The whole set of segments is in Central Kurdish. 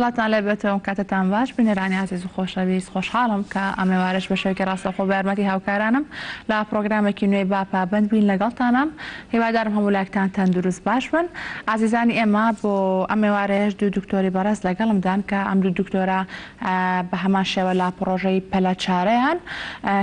سڵاتان لێ بێت و کاتتان باش بینەرانی ئازیز و خۆشەویست خۆشحاڵم کە ئەم ئێوارەش بە شێوەیەکی ڕاستەوخۆ بە یارمەتی هاوکارانم لە پڕۆگرامێکی نوێی با پابەند بین لەگەڵتانام هیوادارم هەموو لایەکتان تەندروست باش بن ئازیزانی ئێمە بۆ ئەم ئێوارەیەش دوو دکتۆری بەڕێز لەگەڵمدان کە ئەم دوو دکتۆرە بە هەمان شێوە لە پڕۆژەی پەلە چارەیان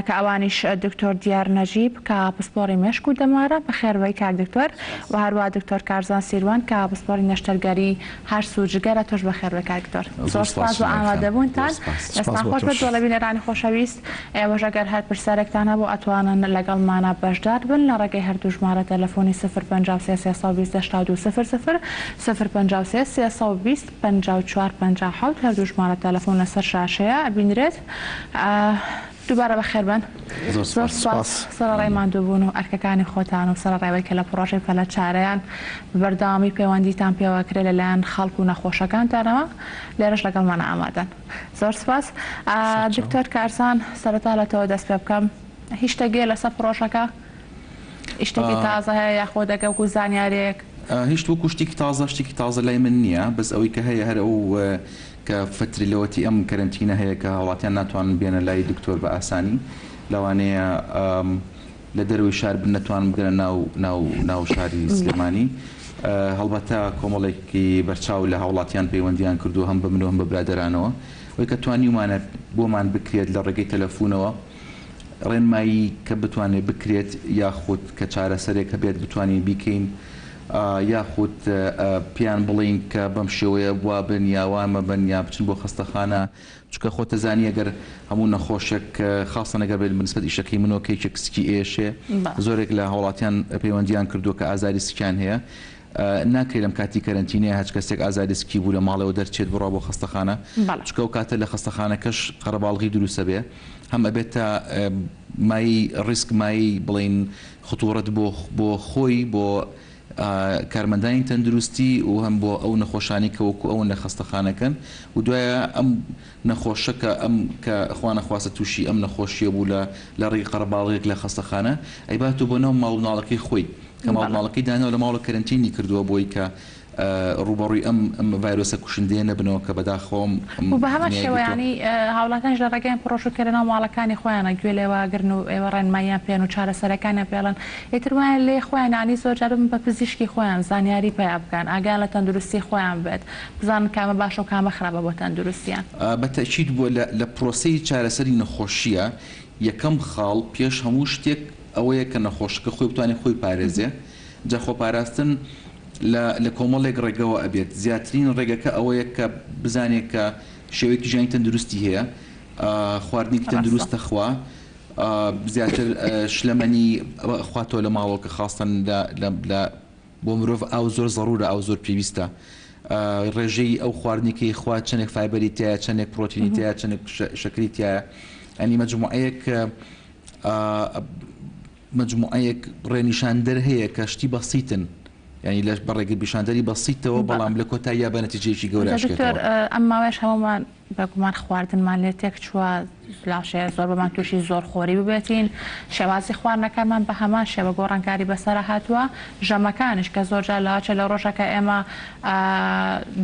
کە ئەوانیش دکتۆر دیار نەجیب کە پسپۆڕی مێشک و دەمارە بەخێربێی کاک دکتۆر و هەروە دکتۆر کارزان سیروان کە پسپۆڕی نەشتەرگەری هەرس و جگەرە تۆش بەخێربێی کاک دکتۆر زۆر سوپاس بۆ ئامادەبوونتان دەستان خۆش بێت بەڵێ بینەرانی خۆشەویست ئێوەش ئەگەر هەر پرسیارێکتان هەبوو ئەتوانن لەگەڵمانا بەشدار بن لە ڕێگەی هەردوو ژمارە تەلەفۆنی 053 320 82 00 053 320 54 57 هەردوو ژمارە تەلەفۆن لەسەر شاشەیە ئەبینرێت دووبارە بەخێربێن. زۆر زۆر سوپاس. سوپاس سەرەڕای ماندووبوون و ئەرکەکانی خۆتان و سەرەڕای ئەوەی کە لە پڕۆژەی پەلە چارەیان بە بەردەوامی پەیوەندیتان پێوە کرێ لەلایەن خەڵک و نەخۆشەکانتانەوە لێرەش لەگەڵمانە ئامادەن. زۆر سوپاس. سەرچاو. دکتۆر کارزان سەرەتا لە تۆوە دەست پێ بکەم. هیچ شتێک هەیە لەسەر پڕۆژەکە؟ هیچ شتێکی تازە هەیە یاخۆ دەگە وەکو زانیارییەک؟ هیچ وەکو شتێکی تازە شتێکی تازە لای من نییە بەس ئەوەی کە هەیە هەر ئەو کە فەتری لەوەتی ئەم کەرەنتینە هەیە کە هاوڵاتیان ناتوانن بێنە لای دکتۆر بە ئاسانی لەوانەیە لە دەرەوەی شار بن نەتوانن بگەنە ناو ناو ناو شاری سلێمانی هەڵبەتە کۆمەڵێکی بەرچاو لە هاوڵاتیان پەیوەندیان کردووە هەم بە من و هەم بە برادەرانەوە ئەوەی کە توانیومانە بۆمان بکرێت لە ڕێگەی تەلەفونەوە ڕێنمایی کە بتوانێت بکرێت یاخود کە چارەسەرێک هەبێت بتوانین بیکەین یاخود پێیان بڵێین کە بەم شێوەیە وابن یا وا مەبن یا بچن بۆ خەستەخانە چونکە خۆت دەزانی ئەگەر هەموو نەخۆشێک خاستەن ئەگەر بێت بەنسبەت ئیشەکەی منەوە کە یەکێک سکی ئێشێ زۆرێک لە هاوڵاتیان پەیوەندیان کردووە کە ئازاری سکیان هەیە ناکرێت لەم کاتی کەرەنتینەیە هەچ کەسێک ئازاری سکی بوو لە ماڵەوە دەرچێت بڕوا بۆ خەستەخانە چونکە ئەو کاتە لە خەستەخانەکەش قەرەباڵغی دروستەبێ هەم ئەبێتە مایەی ڕیسک مایەی بڵێین خطورەت بۆ بۆ خۆی بۆ کارمەندانی تەندروستی و هەم بۆ ئەو نەخۆشانەی کە وەکو ئەون لە خەستەخانەکەن و دوایە ئەم نەخۆشە کە ئەم کە خوانەخواستە تووشی ئەم نەخۆشیە بوو لە لە ڕێگەی قەرەباڵغێک لە خەستەخانە ئەیباتەوە بۆ ناو ماڵ مناڵەکەی خۆی کە ماڵ مناڵەکەی داناوە لە ماڵە کەرەنتینی کردووە بۆی کە ڕووبەڕووی ئەم ئەم ڤایرۆسە کوشندەیە نەبنەوە کە بەداخەوە ئەم و بە هەمان دنیای شێوە گرتووە. یانی هاوڵاتیانیش لە ڕێگای ئەم پڕۆژە کە لەناو ماڵەکانی خۆیانە گوێ لێوە ئەگرن و ئێوە ڕێنماییان پێن و چارەسەرەکانیان پێ ئەڵێن ئیتر وایان لێ خۆیان یانی زۆر جار ببن بە پزیشکی خۆیان زانیاری پەیا بکەن ئاگایان لە تەندروستی خۆیان بێت بزانن کامە باشە و کامە خراپە بۆ تەندروستیان. بە تەئکید بۆ لە لە پرۆسەی چارەسەری نەخۆشییە یەکەم خاڵ پێش هەموو شتێک ئەوەیە کە نەخۆشەکە خۆی بتوانێت خۆی پارێزێ جا خۆپاراستن لە لە کۆمەڵێک ڕێگەوە ئەبێت زیاترین ڕێگەکە ئەوەیە کە بزانێت کە شێوەیەکی ژیانی تەندروستی هەیە خواردنێکی تەندروست دەخوا زیاتر شلەمەنی خواتەوە لە ماڵەوە کە خاستەن لە لە بۆ مرۆڤ ئاو زۆر زەڕورە ئاو زۆر پێویستە ڕێژەی ئەو خواردنی کە خوا چەندێک فایبەری تایە چەندێک پرۆتینی تایە چەندێک شەکری تایە ئەنی مەجموعەیەک مەجموعەیەک ڕێنیشاندەر هەیە کە شتی بەسیتن یانی لە بە ڕێگرپیشاندەری بەسیتەوە بەڵام لە کۆتاییا بە نەتیجەیەکی گەورە جا دکتۆر ئەشکێتەوە. ئەم ماوەیەش هەموومان بێگومان خواردنمان لێ تێک چووە لاشەیە زۆربەمان تووشی زۆرخۆری ببێتین شێوازی خواردنەکانمان بە هەمان شێوە گۆڕانکاری بەسەرا هاتووە ژەمەکانیش کە زۆرجار لەواچێ لە ڕۆژەکە ئێمە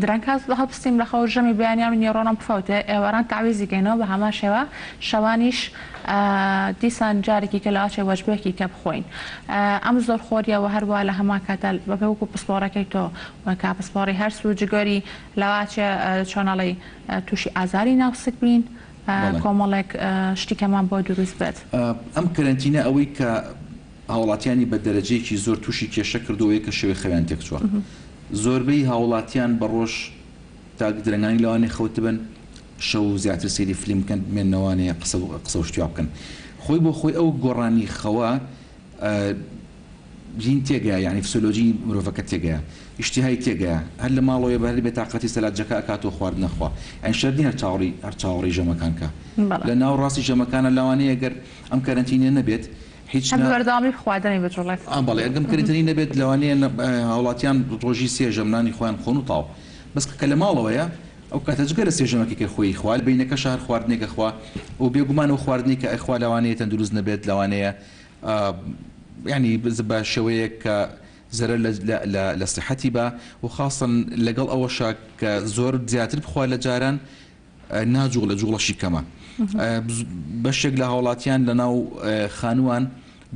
درەنگ هەڵبستین لە خەو ژەمی بەیانیان و نیوەڕۆمان بفەوتێ ئێواران تەعویزی کەینەوە بە هەمان شێوە شەوانیش دیسان جارێکی کە لەواچێ وەجبەیەکی کە بخۆین ئەم زۆر خۆریە وە هەروا لە هەمان کاتا بەپێ وەکو پسپۆڕەکەی تۆ کە پسپۆڕی هەرس و جگەری لەواچێ چۆن ئەڵێی تووشی ئازاری ناو سک بین کۆمەڵێک شتی کەمان بۆ دروست بێت. ئەم کەرەنتینە ئەوەی کە هاوڵاتیانی بە دەرەجەیەکی زۆر تووشی کێشە کردووە ئەوەیە کە شێوەی خەویان تێکچووە زۆربەی هاوڵاتیان بە ڕۆژ تا درەنگانی لەوانەیە خەوتبن شەو زیاتر سەیری فلیم بکەن بمێننەوانێ قسە قسە و شتی وا بکەن خۆی بۆ خۆی ئەو گۆڕانی خەوە هین تێگەیە یانی فسۆلۆجی مرۆڤەکە تێگەیە ئیشتیهای تێگەیە هەر لە ماڵەوەیە بە هەر بێتاقەتی سەلاجەکە ئەکاتەوە خواردن ئەخوا یانی شەرت نیە هەر چاوەڕی هەر چاوەڕێی ژەمەکان کا لە ناو ڕاستی ژەمەکانە لەوانەیە گەر ئەم کەرەنتینە نەبێت هیچ هەر بە بەردەوامی بخوا دەمی بجوڵێت. ئا بەڵێ ئەگەم کەرەنتینەی نەبێت لەوانەیە هاوڵاتیان ڕۆژی سێ ژەم نانی خۆیان بخۆن و تاو بەس کە لە ماڵەوەیە ئەو کاتە جگە لە سێ ژەمەکەی کە خۆی خوا لە بەینەکەشا هەر خواردنێک ئەخوا و بێگومان ئەو خواردنەی کە ئەیخوا لەوانەیە تەندروست نەبێت لەوانەیە یانی بە شێوەیەک کە زەرەر لە لە لە سیحەتی با و خاسەن لەگەڵ ئەوەشا کە زۆر زیاتر بخوا لە جاران ناجوڵێ جوڵەشی کەمە بەشێک لە هاوڵاتیان لە ناو خانووان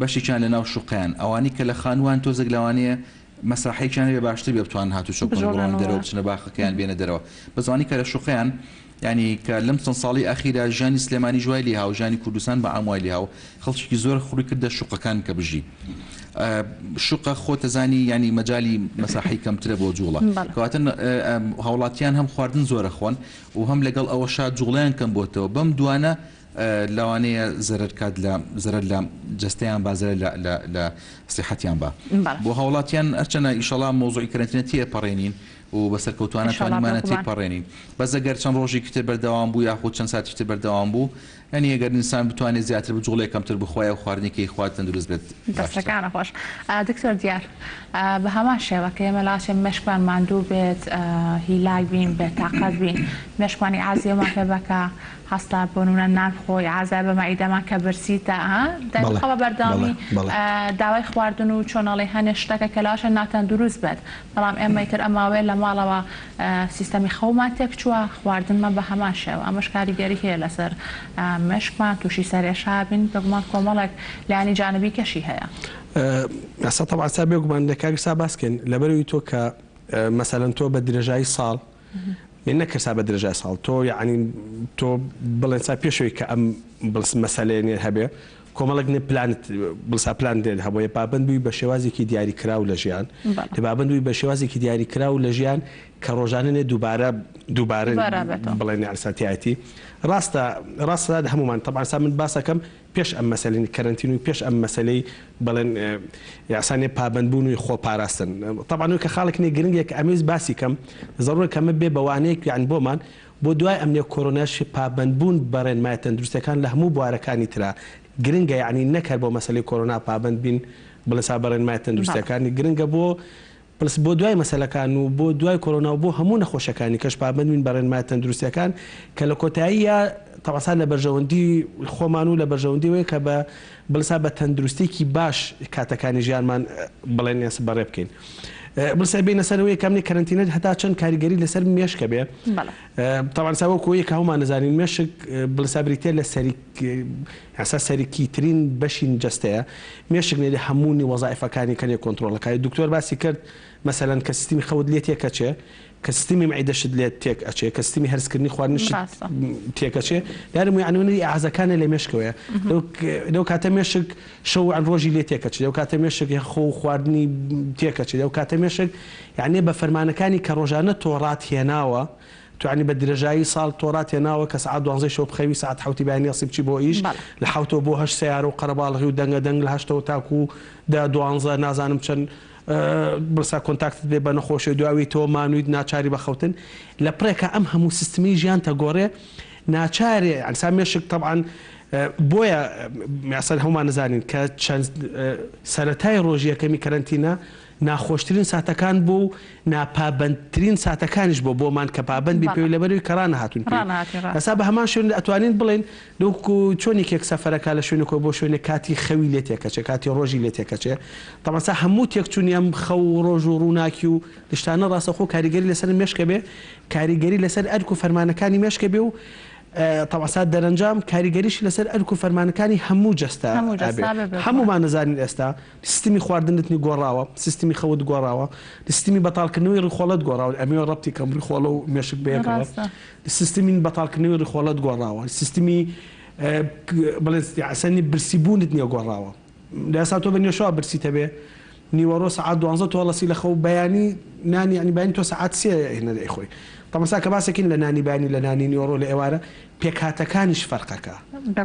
بەشێکیان لە ناو شوقەیان ئەوانی کە لە خانووان تۆزێک لەوانەیە مەساحەیەکیان هەبێ باشتر بێ بتوانن هاتوچۆ بکەن و بڕۆنە دەرەوە بچنە باخەکەیان بێنە دەرەوە بەس ئەوانی کە لە شوقەیان یانی کە لەم چەند ساڵەی ئەخیرا ژیانی سلێمانیش وای لێ هاو ژیانی کوردستان بە عام وای لێ هاو خەڵکێکی زۆر خوڕی کردە شوقەکان کە بژی شوقە خۆت ئەزانی یانی مەجالی مەساحەی کەمترە بۆ جوڵە کەواتە هاوڵاتیان هەم خواردن زۆرە خۆن و هەم لەگەڵ ئەوەشا جوڵەیان کەم بۆتەوە بەم دوانە لەوانەیە زەرەر کات لە زەرەر لە جەستەیان با زەرەر لە لە لە سیحەتیان با بۆ هاوڵاتیان هەرچەنە ئیشەڵا مەوزوعی کەرەنتینە تێپەڕێنین و بە سەرکەوتوانە توانیمانە تێپەڕێنین بەس ئەگەر چەند ڕۆژێکی تر بەردەوام بوو یاخود چەند ساتێکی تر بەردەوام بوو یانی ئەگەر ئینسان بتوانێت زیاتر بجوڵێ کەمتر بخوا و خواردنی کەی خوارد تەندروست بێت باشترە. دەستەکانت خۆش دکتۆر دیار بە هەمان شێوە کە ئێمە لاچێ مێشکمان ماندوو بێت هیلاک بین بێ تاقەت بین مێشکمان ئیعازی ئەومان پێ بە کە هەستە بۆ نمونە نان بخۆ ئیعازای بە مەعیدەمان کە برسیتە ها دایک بەڵێ خۆ بە بەڵێ بەردەوامی بەڵێ. داوای خواردن و چۆن ئەڵێی هەنێ شتەکە کە لاچێ ناتەندروست بێت بەڵام ئێمە ئیتر ئەم ماوەیە لە ماڵەوە سیستەمی خەومان تێکچووە، خواردنمان بە هەمان شێوە، ئەمەش کاریگەری هەیە لەسەر مێشکمان، تووشی سەرئێشە بین، بێگومان کۆمەڵێک لایەنی جانبی کەشی هەیە. ئێستا تەبعەن سا بێگومان لە کاک سا باس کەین لەبەرئەوی تۆ کە مەسەلەن تۆ بە درێژایی ساڵ یانی نەک سا بە درێژای ساڵ تۆ یەعنی تۆ بڵێن سا پێش ئەوی کە ئەم بڵس مەسەلەیە نێ هەبێ کۆمەڵێک نێ پلانت بڵسا پلان دێت هەبووە پابەند بووی بە شێوازێکی دیاری کراو لە ژیان تێ پابەند بووی بە شێوازێکی دیاری کراو لە ژیان کە ڕۆژانە نێ دووبارە دووبارە بڵێن یارسا تیایەتی ڕاستە ڕاستە هەموومان تەبعەن سا من باسەکەم پێش ئەم مەسەلەی کەرەنتین و پێش ئەم مەسەلەی بڵێن یاسا نێ پابەند بوون و خۆ پاراستن تەبعەن کە خاڵێک نێ گرنگێک کە ئەمەویست باسی کەم زەڕوورە کە ئەمە بێ بە وانەیەک یان بۆمان بۆ دوای ئەم نێو کۆرۆناش پابەندبوون بە ڕێنمایە تەندروستیەکان لە هەموو بوارەکانی ترا گرنگە یەعنی نەک هەر بۆ مەسەلەی کۆرۆنا پابەند بین بڵێسا بە ڕێنمایە تەندروستیەکان گرنگە بۆ پلس بۆ دوای مەسەلەکان و بۆ دوای کۆرۆنا و بۆ هەموو نەخۆشیەکانی کەش پابەند بین بە ڕێنمایە تەندروستیەکان کە لە کۆتاییا تەبعا لە بەرژەوەندی خۆمان و لە بەرژەوەندی ئەوەیە کە بە بڵێسا بە تەندروستیەکی باش کاتەکانی ژیانمان بڵێن بەڕێ بکەین. بڵسە بینە سەر ئەوەی کە ئەم کەرەنتینە هەتا چەند کاریگەری لەسەر مێشکە بێ تەبعەن سا وەکو یەک هەموومان نەزانین مێشک بڵسا بریتە لە سەری یاسا سەرەکیترین بەشی جەستەیە مێشک نێ لە هەموونی وەزایفەکانی کەنێ کۆنترۆڵەکانی دکتۆر باسی کرد مەسەلەن کە سیستمی خەوت لێ تێکەچێ کە سیستمی مەعیدەشت لێ تێک ئەچێ کە سیستمی هەرسکردنی خواردنشت تێک ئەچێ دیارە یعنی ئازەکانە لە مێشکەوەیە لەو کاتە مێشک شەو و ڕۆژی لێ تێکەچێت، ئەو کاتە مێشک خۆ و خواردنی تێکەچێت، ئەو کاتە مێشک یەعنی بە فەرمانەکانی کە ڕۆژانە تۆ ڕات هێناوە، تۆ یەعنی بە درێژایی ساڵ تۆ ڕات هێناوە کە سەعات دوانزەی شەو بخەوی سەعات حەوتی بەیانی هەستی بچی بۆ ئیش، لە حەوتەوە بۆ هەشت سەیارە و قەرەباڵغی و دەنگە دەنگ لە هەشتەوە تاکوو دە دوانزە نازانم چەند بڵسا کۆنتاکتت بێ بە نەخۆشی و دواوی تۆ مانوویت ناچاری بە خەوتن لە پڕێکا ئەم هەموو سیستمی ژیانتە گۆڕێ ناچارێ یەعنی سا مێشک تەبعەن بۆیە ئەسەن هەموومان نەزانین کە چەند سەرەتای ڕۆژی یەکەمی کەرەنتینە ناخۆشترین ساتەکان بوو و ناپابەندترین ساتەکانیش بۆ بۆمان کە پابەند بین پێوی لەبەرەوەی کە ڕانەهاتوون پێی ئێستا بە هەمان شوێن ئەتوانین بڵێین لەوکو چۆن یەکێک سەفەرەکا لە شوێنێکەوە بۆ شوێنێک کاتی خەوی لێ تێکەچێ کاتی ڕۆژی لێ تێکەچێ تەبعەن سا هەموو تێکچوونی ئەم خەو و ڕۆژ و ڕووناکی و شتانە ڕاستەوخۆ کاریگەری لەسەر مێشکە بێ کاریگەری لەسەر ئەرک و فەرمانەکانی مێشکە بێ و تەبعا دەرەنجام کاریگەریشی لەسەر ئەرک و فەرمانەکانی هەموو جەستە ئەبێ. هەموومان ئەزانین ئێستا سیستمی خواردنت گۆڕاوە، سیستمی خەوت گۆڕاوە، سیستمی بەتاڵکردنەوەی ڕیخۆڵەت گۆڕاوە، ئەمەوێ ڕەبتی کەم ڕیخۆڵە و مێشک بەیەکەوە، سیستمی بەتاڵکردنەوەی ڕیخۆڵەت گۆڕاوە، سیستمی بڵێن ئەسەنی برسیبوونت نییە گۆڕاوە. لە ئێستا تۆ بە نوێشەوە برسیت هەبێ نیوەڕۆ سەعات دوانزە تۆ هەڵەسی لە خەو بەیانی نانی یانی بەیانی تۆ سەعات سێ هێنە دەیخۆی تەمەسا کە باسێکین لە نانی بەیانی لە نانی نیوەڕۆ لە ئێوارە پێکهاتەکانیش فەرقەکە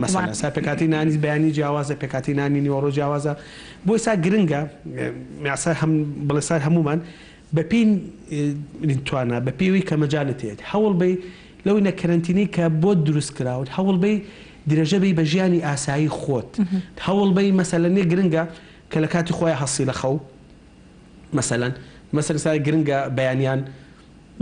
مەسەلەن سا پێکهاتەی نانی بەیانی جیاوازە پێکهاتەی نانی نیوەڕۆ جیاوازە بۆی سا گرنگە یاسا هەم بڵێ سا هەموومان بەپێی توانا بەپێی وی کە مەجالت هەیە هەوڵ بەی لەو نە کەرەنتینەی کە بۆت دروست کراوە هەوڵ بەی درێژە بەی بە ژیانی ئاسایی خۆت هەوڵ بەی مەسەلەن یە گرنگە کە لە کاتی خۆیا هەستی لە خەو مەسەلەن مەسەلەن سا گرنگە بەیانیان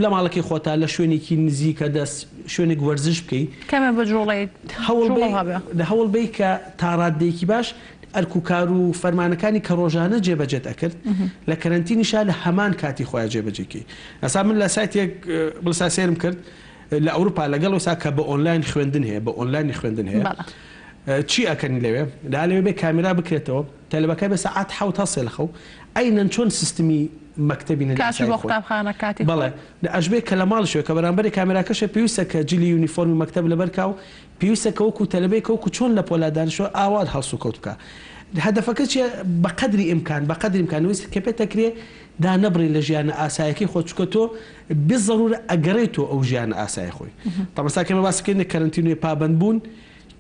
لە ماڵەکەی خۆتا لە شوێنێکی نزیکە دەست شوێنێک وەرزش بکەی کەمێ بجوڵێیت هەوڵ جوڵە بەی هەبێ. هەوڵ بەی کە تا ڕاددەیەکی باش. ئەرک و کار و فەرمانەکانی کە ڕۆژانە جێبەجێت ئەکرد لە کەرەنتینیشا لە هەمان کاتی خۆیا جێبەجێی کەی. ئێستا من لە سایتێک بڵسا سەیرم کرد لە ئەوروپا لەگەڵ ئێستا کە بە ئۆنلاین خوێندن هەیە بە ئۆنلاینی خوێندن هەیە چی ئەکەن لەوێ لا لەوێ بێ کامێرا بکرێتەوە تەلەبەکە بێ سەعات حەوت هەسێ لە خەو عەینەن چۆن سیستمی مەکتەبی نە کاتی ئاسایی بۆ خۆی قوتابخانە کاتی خۆی. بەڵێ ئەشبێ کە لە ماڵیشەوە کە بەرامبەری کامێراکەشە پێویستە کە جلی یونیفۆرمی مەکتەب لەبەر کا و پێویستە کە وەکو تەلەبەی کە وەکو چۆن لە پۆلا دانیشتوە ئاوا هەڵسوکەوت بکا. هەدەفەکە چیە؟ بە قەدری ئیمکان، بە قەدری ئیمکان ویست کە پێت ئەکرێ دانەبڕی لە ژیانە ئاسایەکەی خۆت چونکە تۆ بالضرورە ئەگەڕێیتەوە ئەو ژیانە ئاسایە خۆی. تەبعەن سا کە ئێمە باسی بکەین لە کەرەنتین و پابەند بوون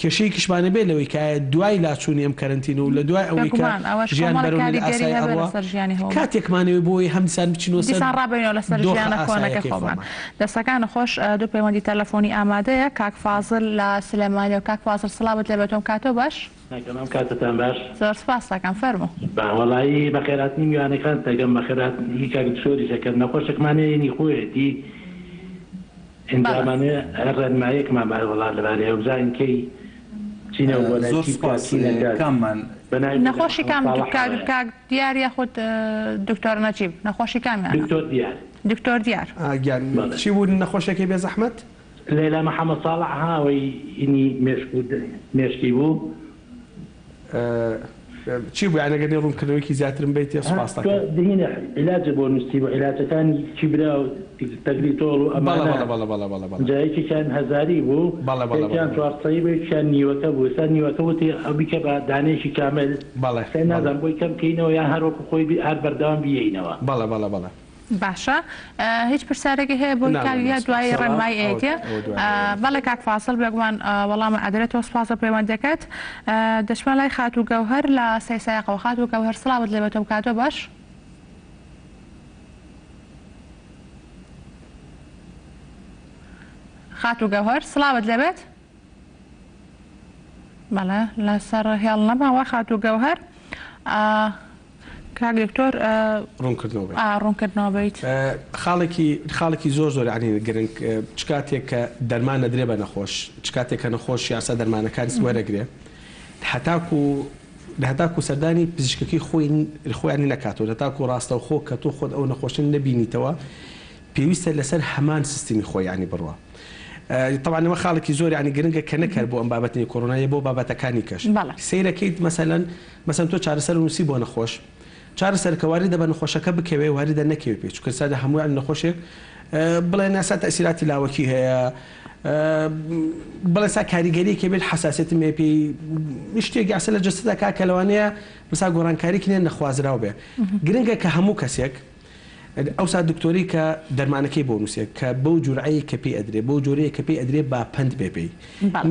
کێشەیەکیشمان ئەبێ لەوەی کە ئایا دوای لاچوونی ئەم کەرەنتینە و لە دوای ئەوەی کە بێگومان ئەوەش ژیان کۆمەڵێک بەرەو کاریگەری ئاسایی هەبێ ئەڕوا لەسەر ژیانی هەموومان. کاتێکمان ئەوێ بۆ ئەوەی هەم دیسان بچینەوە سەر دیسان ڕابێینەوە لەسەر دۆخە ژیانە کۆنەکەی ئاسایەکەی خۆمان. خۆمان. دەستەکانت خۆش دوو پەیوەندی تەلەفۆنی ئامادەیە کاک فازل لە سلێمانیەوە کاک فازل سڵاوت لێبێت تۆم کاتۆ باش. ناکەم ئەم کاتەتان باش. زۆر سپاست دەکەم فەرموو. با وەڵایی بەخێرهاتنی میوانەکانت دەکەم بەخێرهاتنی کاک دکتۆریش ئەکەم نەخۆشێکمان هەیە هینی خۆیەتی ئینجا بەڵێ. ئەمانەوێ هەر ڕێنماییەکمان بات وەڵا لەبارەیەوە بزانین کەی بچینەوە بۆ لای زۆر چی بکات سوپاس چی نەکات کاممان. بە ناوی لەیلا نەخۆشی محەمەد کام ساڵح کاک ئەوەیە. کاک دیار یاخود دکتۆر نەجیب نەخۆشی کامیانە؟ دکتۆر دیار. دکتۆر دیار. ئا گیان بەڵێ. چی بوو نەخۆشیەکەی بێزەحمەت؟ لەیلا محەمەد ساڵح ها ئەوەی هینی مێشک و مێشکی بوو. چی بوو یانی ئەگەر ڕوونکردنەوەیەکی زیاترم بەیتێ ها سوپاست تۆ ئەکەم. دهینە عیلاجت بۆ نووسیبوو عیلاجەکانی کیبرا و تەگریتۆڵ و بەڵێ ئەمانە بەڵێ بەڵێ بەڵێ بەڵێ بەڵێ. جا یەکێکیان هەزاری بوو بەڵێ بەڵێ بەڵێ یەکیان بەڵێ. چوارسەی بوو یەکیان نیوەکە بوو ئێستا نیوەکە وتی ئەو بیکە بە دانەیەکی کامل بەڵێ ئێستا بەڵێ. نازانم بۆی کەم کەینەوە یان هەر وەکو خۆی بی هەر بەردەوام بیەینەوە. بەڵێ بەڵێ بەڵێ. باشە هیچ پرسیارێکی هەیە بۆی نا کاک نا نا یا سوپاس دوایی ئەوە ڕێنمایی ئەوە ئەیەتێ ئەوە دوای ئەیەت. بەڵێ کاک فازڵ بێگومان وەڵامە ئەدرێتەوە سوپاس بۆ پەیوەندیەکەت دەچمە لای خاتوو گەوهەر لە سەیسایەقەوە خاتوو گەوهەر سڵاوت لێبێت تۆم کاتۆ باش. خاتوو گەوهەر سڵاوت لێبێت. بەڵێ لەسەر هێڵ نەماوە خاتوو گەوهەر کاک دکتۆر ڕوونکردنەوە بیت. ڕوونکردنەوە بیت. خاڵێکی خاڵێکی زۆر زۆر یانی گرنگ چ کاتێک کە دەرمان ئەدرێ بە نەخۆش چ کاتێک کە نەخۆش یاسا دەرمانەکان وەرەگرێ هەتاکو هەتاکو سەردانی پزیشکەکەی خۆی خۆیانی نەکاتەوە هەتاکو ڕاستەوخۆ کە تۆ خۆت ئەو نەخۆشە نەبینیتەوە پێویستە لەسەر هەمان سیستمی خۆی یانی بڕوا تەبعەن ئەمە خاڵێکی زۆر یانی گرنگە کە نەک هەر بۆ ئەم بابەتەی کۆرۆنا یە بۆ بابەتەکانی کەش بەڵێ. سەیرەکەیت مەسەلەن مەسەلەن تۆ چارەسەر نووسی بۆ نەخۆش چارەسەرەکە واریدە بە نەخۆشەکە بکەوێ واریدە نەکەوێ پێی چونکە سادە هەموو یانی نەخۆشێک بڵێن ئێستا تەئسیراتی لاوەکی هەیە بڵێ سا کاریگەریەکی بێت حەساسیەتم هەیە پێی شتێک یاسا لە جەستەدا کا کە لەوانەیە مەسا گۆڕانکاریکی نێ نەخوازراو بێ گرنگە کە هەموو کەسێک ئەوسا دکتۆرەی کە دەرمانەکەی بۆ نوسێ کە بەو جورعەی کە پێی ئەدرێ بەو جۆرەیە کە پێی ئەدرێ با پەند بێ پێی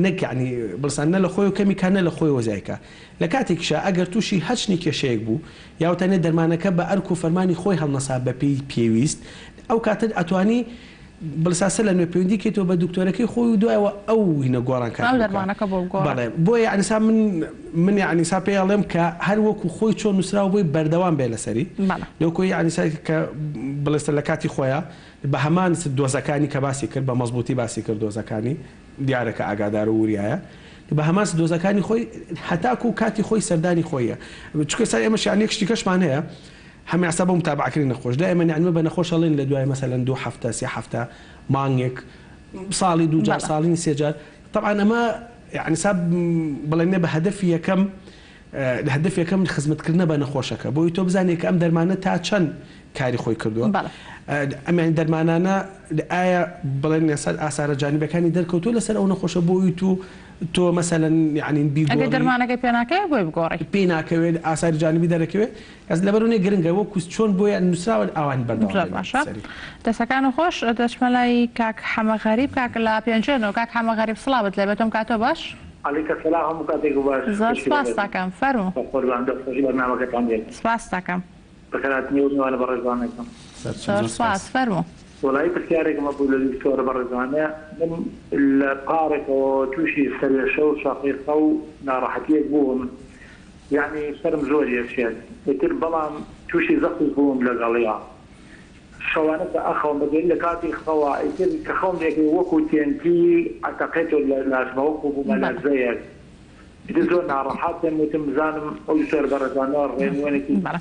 نەک یەعنی بڵسان نە لە خۆیەوە کەمی کا نە لە خۆیەوە زیای کا لە کاتێکیشا ئەگەر توشی هەرچنی کێشەیەک بوو یاوتەنێ دەرمانەکە بە ئەرک و فەرمانی خۆی هەڵنەسا بە پێی پێویست ئەو کاتە ئەتوانی بڵسا سەر لە نوێ پەیوەندی کەیتەوە بە دکتۆرەکەی خۆی و دوایەوە ئەو هینە گۆڕانکاری ئەو بکا دەرمانەکە بۆ بگۆڕێ. بەڵێ بۆیە یەعنی سا من من یەعنی سا پێی ئەڵێم کە هەر وەکو خۆی چۆن نوسراوە بۆی بەردەوام بێ لەسەری بەڵێ. لەوکۆ یەعنی سا کە بڵێسە لە کاتی خۆیا بە هەمان دۆزەکانی کە باسی کرد بە مەزبوتی باسی کرد دۆزەکانی دیارە کە ئاگادار و وریایە بە هەمان دۆزەکانی خۆی هەتاکو کاتی خۆی سەردانی خۆیە چونکە سا ئێمەش یەعنی یەک شتی کەشمان هەیە هەم ئێستا بۆ متابەعەکردنی نەخۆش دائیمەن یەعنی بە نەخۆش ئەڵێن لە دوای مەسەلەن دوو هەفتە سێ هەفتە مانگێک ساڵی دوو جار بەڵێ. ساڵی سێ جار تەبعەن ئەمە یەعنی سا بڵێن بە هەدەفی یەکەم هەدەف یەکەم خزمەتکردنە بە نەخۆشەکە بۆی تۆ بزانێت کە ئەم دەرمانە تا چەند کاری خۆی کردووە بەڵێ. ئەم یانی دەرمانانە ئایا بڵێن ئێستا ئاسارە جانبەکانی دەرکەوتووە لەسەر ئەو نەخۆشە بۆی تو تۆ مەسەلەن یەعنی ئەگەر بیگۆڕی دەرمانەکەی پێ ناکەوێ بۆی بگۆڕی. پێی ناکەوێت ئاساری جانبی دەرەکەوێت ئەز لەبەرو نیە گرنگە وەکو چۆن بۆیان نوسراوە ئاوان بەردەوام زۆر بێ باشە لەسەری. دەستەکانت خۆش دەچمە لای کاک حەمە غەریب کاک لە پێنجوێنەوە کاک حەمە غەریب سڵاوت لێبێت تۆم کاتۆ باش. علیک سلام هەموو کاتێک باش زۆر خوشکی سپاست بەڕێزم دەکەم فەرموو. بەقوربان دەست خۆشی بەرنامەکەتان بێت. سپاست دەکەم. بەخێرهاتنی ئەو میوانە بەڕێزانە کەم. سەرچاو زۆر زۆر سپاس سپاس. فەرموو. وەڵایی پرسیارێکم هەبوو لە دکتۆرە بەڕێزانە من لە پارێکەوە تووشی سەرێشە و شەقیقە و ناڕەحەتیەک بووم یەعنی سەرم زۆر ئێشێت ئیتر بەڵام تووشی زەختیش بووم لەگەڵیا شەوانە کە ئەخەوم بەگەری لە کاتی خەوا ئیتر کە خەوم لێکەوێ وەکو تێنتی ئەتەقێتەوە لە لاشمە وەکو بەڵێ. بوومەلەرزەیەک. ئیتر زۆر ناڕەحەتم وتم بزانم ئەو دکتۆرە بەڕێزانە ڕێنوێنێکی بەڵێ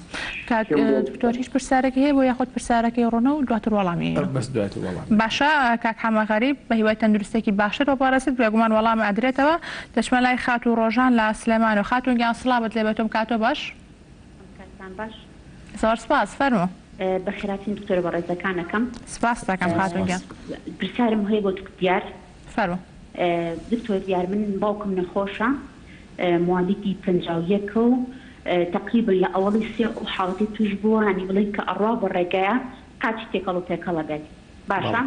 کاک چیم بۆ دکتۆر هیچ پرسیارێکی هەیە بۆ یاخود پرسیارەکەی ڕوونە و دواتر وەڵامی ئەیەنەوە. بەس دواتر وەڵام. باشە کاک حەمە غەریب بە هیوای تەندروستێکی باشتر بۆ بەڕێزت بێگومان وەڵام ئەدرێتەوە دەچمە لای خاتوو ڕۆژان لە سلێمانەوە خاتوون گیان سڵاوت لێ بێتم کاتۆ باش. کاتتان باش. زۆر سپاس فەرموو. بەخێرهاتنی دکتۆرە بەڕێزەکان ئەکەم. سپاست دەکەم خاتوون گیان. پرسیارم هەیە بۆ دکتۆر دیار. فەرموو. دکتۆر دیار من باوکم نەخۆشە موالیدی 51 و تەقریبن لە ئەوەڵی سێ ئەو حاڵەتی توش بووە هەنی بڵێن کە ئەڕوا بە ڕێگایە قاچی تێکەڵ و پێکەڵە بێت باشە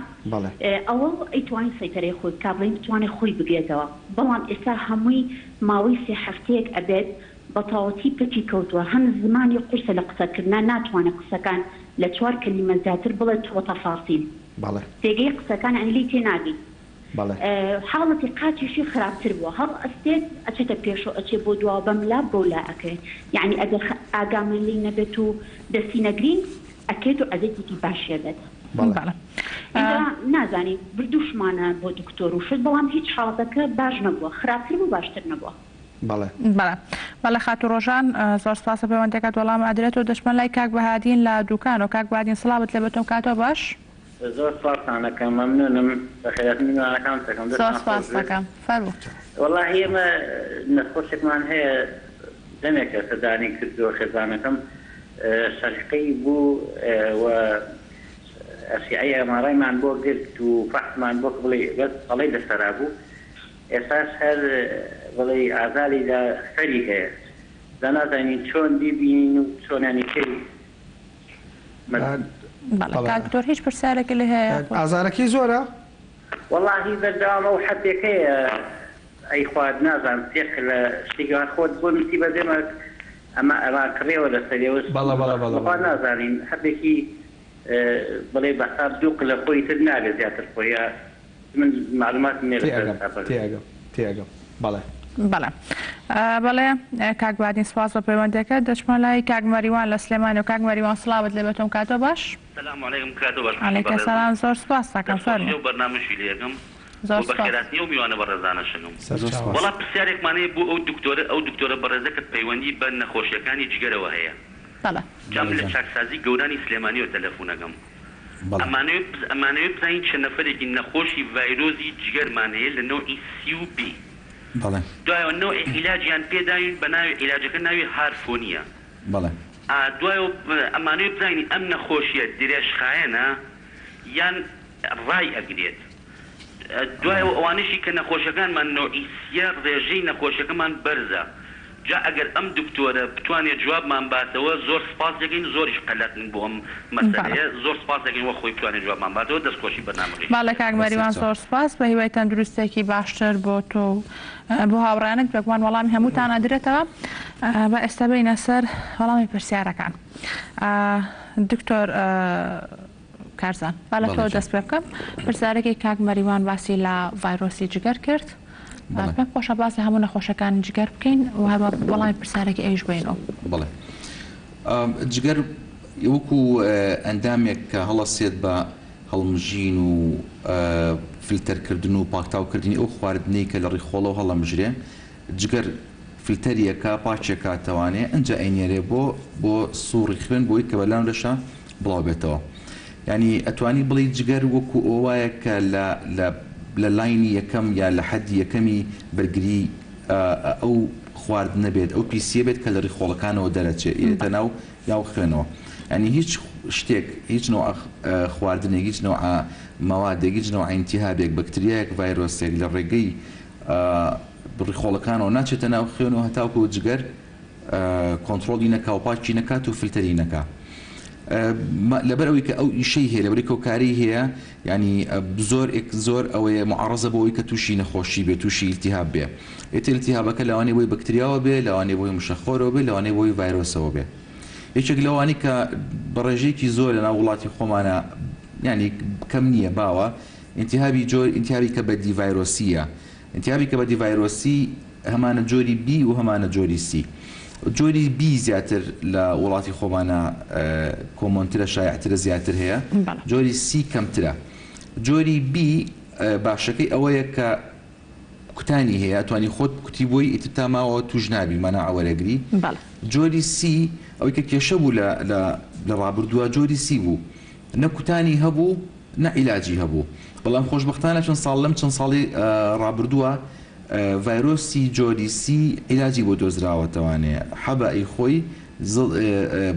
ئەوەڵ ئەیتوانی سەیتەرەی خۆی بکا بڵێن بتوانێ خۆی بگرێتەوە بەڵام ئێستا هەمووی ماوەی سێ هەفتەیەک ئەبێت بەتەواوەتی پەکی کەوتووە هەم زمانی قورسە لە قسەکردنا ناتوانێ قسەکان لە چوار کەلیمە زیاتر بڵێت وە تەفاسیل تێگەی قسەکان یانی لێی تێناگەی حاڵەتی قاچیشی خراپتر بووە هەڵ ئەستێت ئەچێتە پێشەوە ئەچێ بۆ دواوە بەم لا بەو لا ئەکەوێ یانی ئەگەر ئاگامان لێی نەبێت و دەستی نەگرین ئەکەوێت و عەزێتێکی باشی ئەبێت ئینجا نازانین بردووشمانە بۆ دکتۆر و شت بەڵام هیچ حاڵەتەکە باش نەبووە خراپتر بوو باشتر نەبووە. بەڵێ. بەڵێ بەڵێ خاتوو ڕۆژان زۆر سپاس پەیوەندیەکەت وەڵام ئەدرێتەوە دەچمە لای کاک بەهادین لە دوکانەوە کاک بەهادین سڵاوت لێ بێتۆم کاتۆ باش. زۆر سپاستان ئەکەم مەمنونم بەخێرهاتنی میوانەکانت ئەکەم زۆر دەستتان خۆش سپاست بێت. ئەکەم فەرموو. وەڵاهی ئێمە نەخۆشێکمان هەیە دەمێکە سەردانی کردووە خێزانەکەم شەقیقەی بوو و ئەشیعەی ئەمارایمان بۆ گرت و فەحسمان بۆ کە بڵێی بەس پەڵەی لەسەرا بوو ئێستاش هەر بڵێی ئازاری لە سەری هەیە جا نازانین چۆن بیبینین و چۆن یانی کەی بەڵێ کاک دکتۆر هیچ پرسیارێکت لێ هەیە یاخود؟ ئازارەکەی زۆرە؟ وەڵاهی بەردەوام ئەو حەبێکەیە ئەیخوات نازانم تێک لە شتێکی وا خۆت بۆ نوسی بەس ئێمە ئەمە ئەمان کڕیەوە لەسەری ئەوە بەڵێ بەڵێ بەڵێ بەخوا نازانین حەبێکی بڵێ بە حساب دوو قلە خۆی تر نابێ زیاتر خۆی یا من معلوماتم نیە لەسەر تێئەگەم حسابەکە. تێئەگەم تێئەگەم بەڵێ. بەڵێ بەڵێ کاک بادین سپاس بۆ پەیوەندیەکەت دەچمە لای کاک مەریوان لە سلێمانی و کاک مەریوان سڵاوت لێ بێتۆم کاتۆ باش. سلام علیکم کاتۆ باش خوشکی علیکە بەڕێزم سلام زۆر سپاست ئەکەم دەست خۆشی فەرموو. ئەو بەرنامەشی لێ ئەکەم زۆر و سپاس. بەخێراتنی ئەو میوانە بەڕێزانەش ئەکەم. زۆر سپاس. وەڵا پرسیارێکمان هەیە بۆ ئەو دکتۆرە ئەو دکتۆرە بەڕێزە کە پەیوەندی بە نەخۆشیەکانی جگەرەوە هەیە. بەڵێ. جا من بەڵێ لە جان. چاکسازی گەورانی سلێمانیەوە تەلەفون ئەکەم. بەڵێ. ئەمانەوێ ئەمانەوێ بزانین چەند نەفەرێکی نەخۆشی ڤایرۆزی جگەرمان هەیە لە نەوعی سی و بی. بەڵێ. دوایەوە نەوعی عیلاجیان پێ داوین بە ناوی عیلاجەکە ناوی هارفۆنیە. بەڵێ. ئا دوایەوە ئەمانەوێ بزانین ئەم نەخۆشیە درێژخایەنە یان ڕای ئەگرێت. دوایەوە ئەوانەشی کە نەخۆشەکانمان نەوعی سیە ڕێژەی نەخۆشەکەمان بەرزە جا ئەگەر ئەم دکتۆرە بتوانێت جوابمان باتەوە زۆر سپاس دەکەین زۆریش قەلەقین بۆ ئەم مەسەلەیە زۆر سپاس دەکەین وەک خۆی بتوانێت جوابمان باتەوە دەست خۆشی بەرنامەکەشی بەڵێ کاک مەریوان زۆر سپاس بە هیوای تەندروستێکی باشتر بۆ تۆ و بۆ هاوڕێیانت بێگومان وەڵامی هەمووتان ئەدرێتەوە با ئێستا بێینە سەر وەڵامی پرسیارەکان دکتۆر کارزان با لە تۆوە دەست پێ بکەم پرسیارەکەی کاک مەریوان باسی لە ڤایرۆسی جگەر کرد پێم خۆشە باس لە هەموو نەخۆشەکانی جگەر بکەین و هەروە وەڵامی پرسیارەکەی ئەویش بینەوە. بەڵێ جگەر وەکو ئەندامێک کە هەڵەسێت بە هەڵمژین و فلتەرکردن و پاکتاوکردنی ئەو خواردنەی کە لە ڕیخۆڵەوە هەڵەمژرێ جگەر فلتەری ئەکا پاکی ئەکاتەوانێ ئنجا ئەینێرێ بۆ بۆ سوڕی خوێن بۆی کە بەلام لەشا بڵاو بێتەوە یانی ئەتوانی بڵێی جگەر وەکو ئەوە وایە کە لە لە لە لاینی یەکەم یا لە حەدی یەکەمی بەرگری ئەو خواردنە بێت ئەو پیسیە بێت کە لە ڕیخۆڵەکانەوە دەرەچێ ئێتە ناو ناو خوێنەوە یانی هیچ شتێک هیچ نەوعە خواردنێک هیچ نەوعە مەوادێک هیچ نەوعە ئینتیهابێک بەکتریایەک ڤایرۆسێک لە ڕێگەی ڕیخۆڵەکانەوە ناچێتە ناو خوێن و هەتاوکو جگەر کۆنتڕۆڵی نەکا و پاکی نەکات و فلتەری نەکا لەبەر ئەوەی کە ئەو ئیشەی هەیە لەبەری کەوکاری هەیە ینی زۆر زۆر ئەوەیە معڕزە بۆ ئەوی کە تووشی نەخۆشی بێ تووشی ئیلتیهاب بێ ئێتر ئیلتیهابەکە لەوانەیە بۆی بەکتریاوە بێ لەوانەیە بۆی مشەخۆرەوە بێ لەوانەیە بۆی ڤایرۆسەوە بێ یەکێک لەوانی کە بە ڕێژەیەکی زۆر لەناو وڵاتی خۆمانە ینی کەم نییە باوە ئیلتیهابی جۆر ئیلتیهابی کەبەدی ڤایرۆسییە. ئیلتیهابی کەبەدی ڤایرۆسی هەمانە جۆری بی و هەمانە جۆری سی. جۆری بی زیاتر لە وڵاتی خۆمانە common ترە شایعترە زیاتر هەیە. جۆری سی کەمترە. جۆری بی باشەکەی ئەوەیە کە. کوتانی هەیە ئەتوانی خۆت بکوتی بۆی ئیتر تا ماوە توش نابی مەناعە وەرەگری. بەڵێ. جۆری سی ئەوەی کە کێشە بوو لە لە لە ڕابردووە جۆری سی بوو نە کوتانی هەبوو نە عیلاجی هەبوو بەڵام خۆشبەختانە چەند ساڵ لەم چەند ساڵی ڕابردووە ڤایرۆسی جۆری سی عیلاجی بۆ دۆزراوەتەوانێ حەبە ی خۆی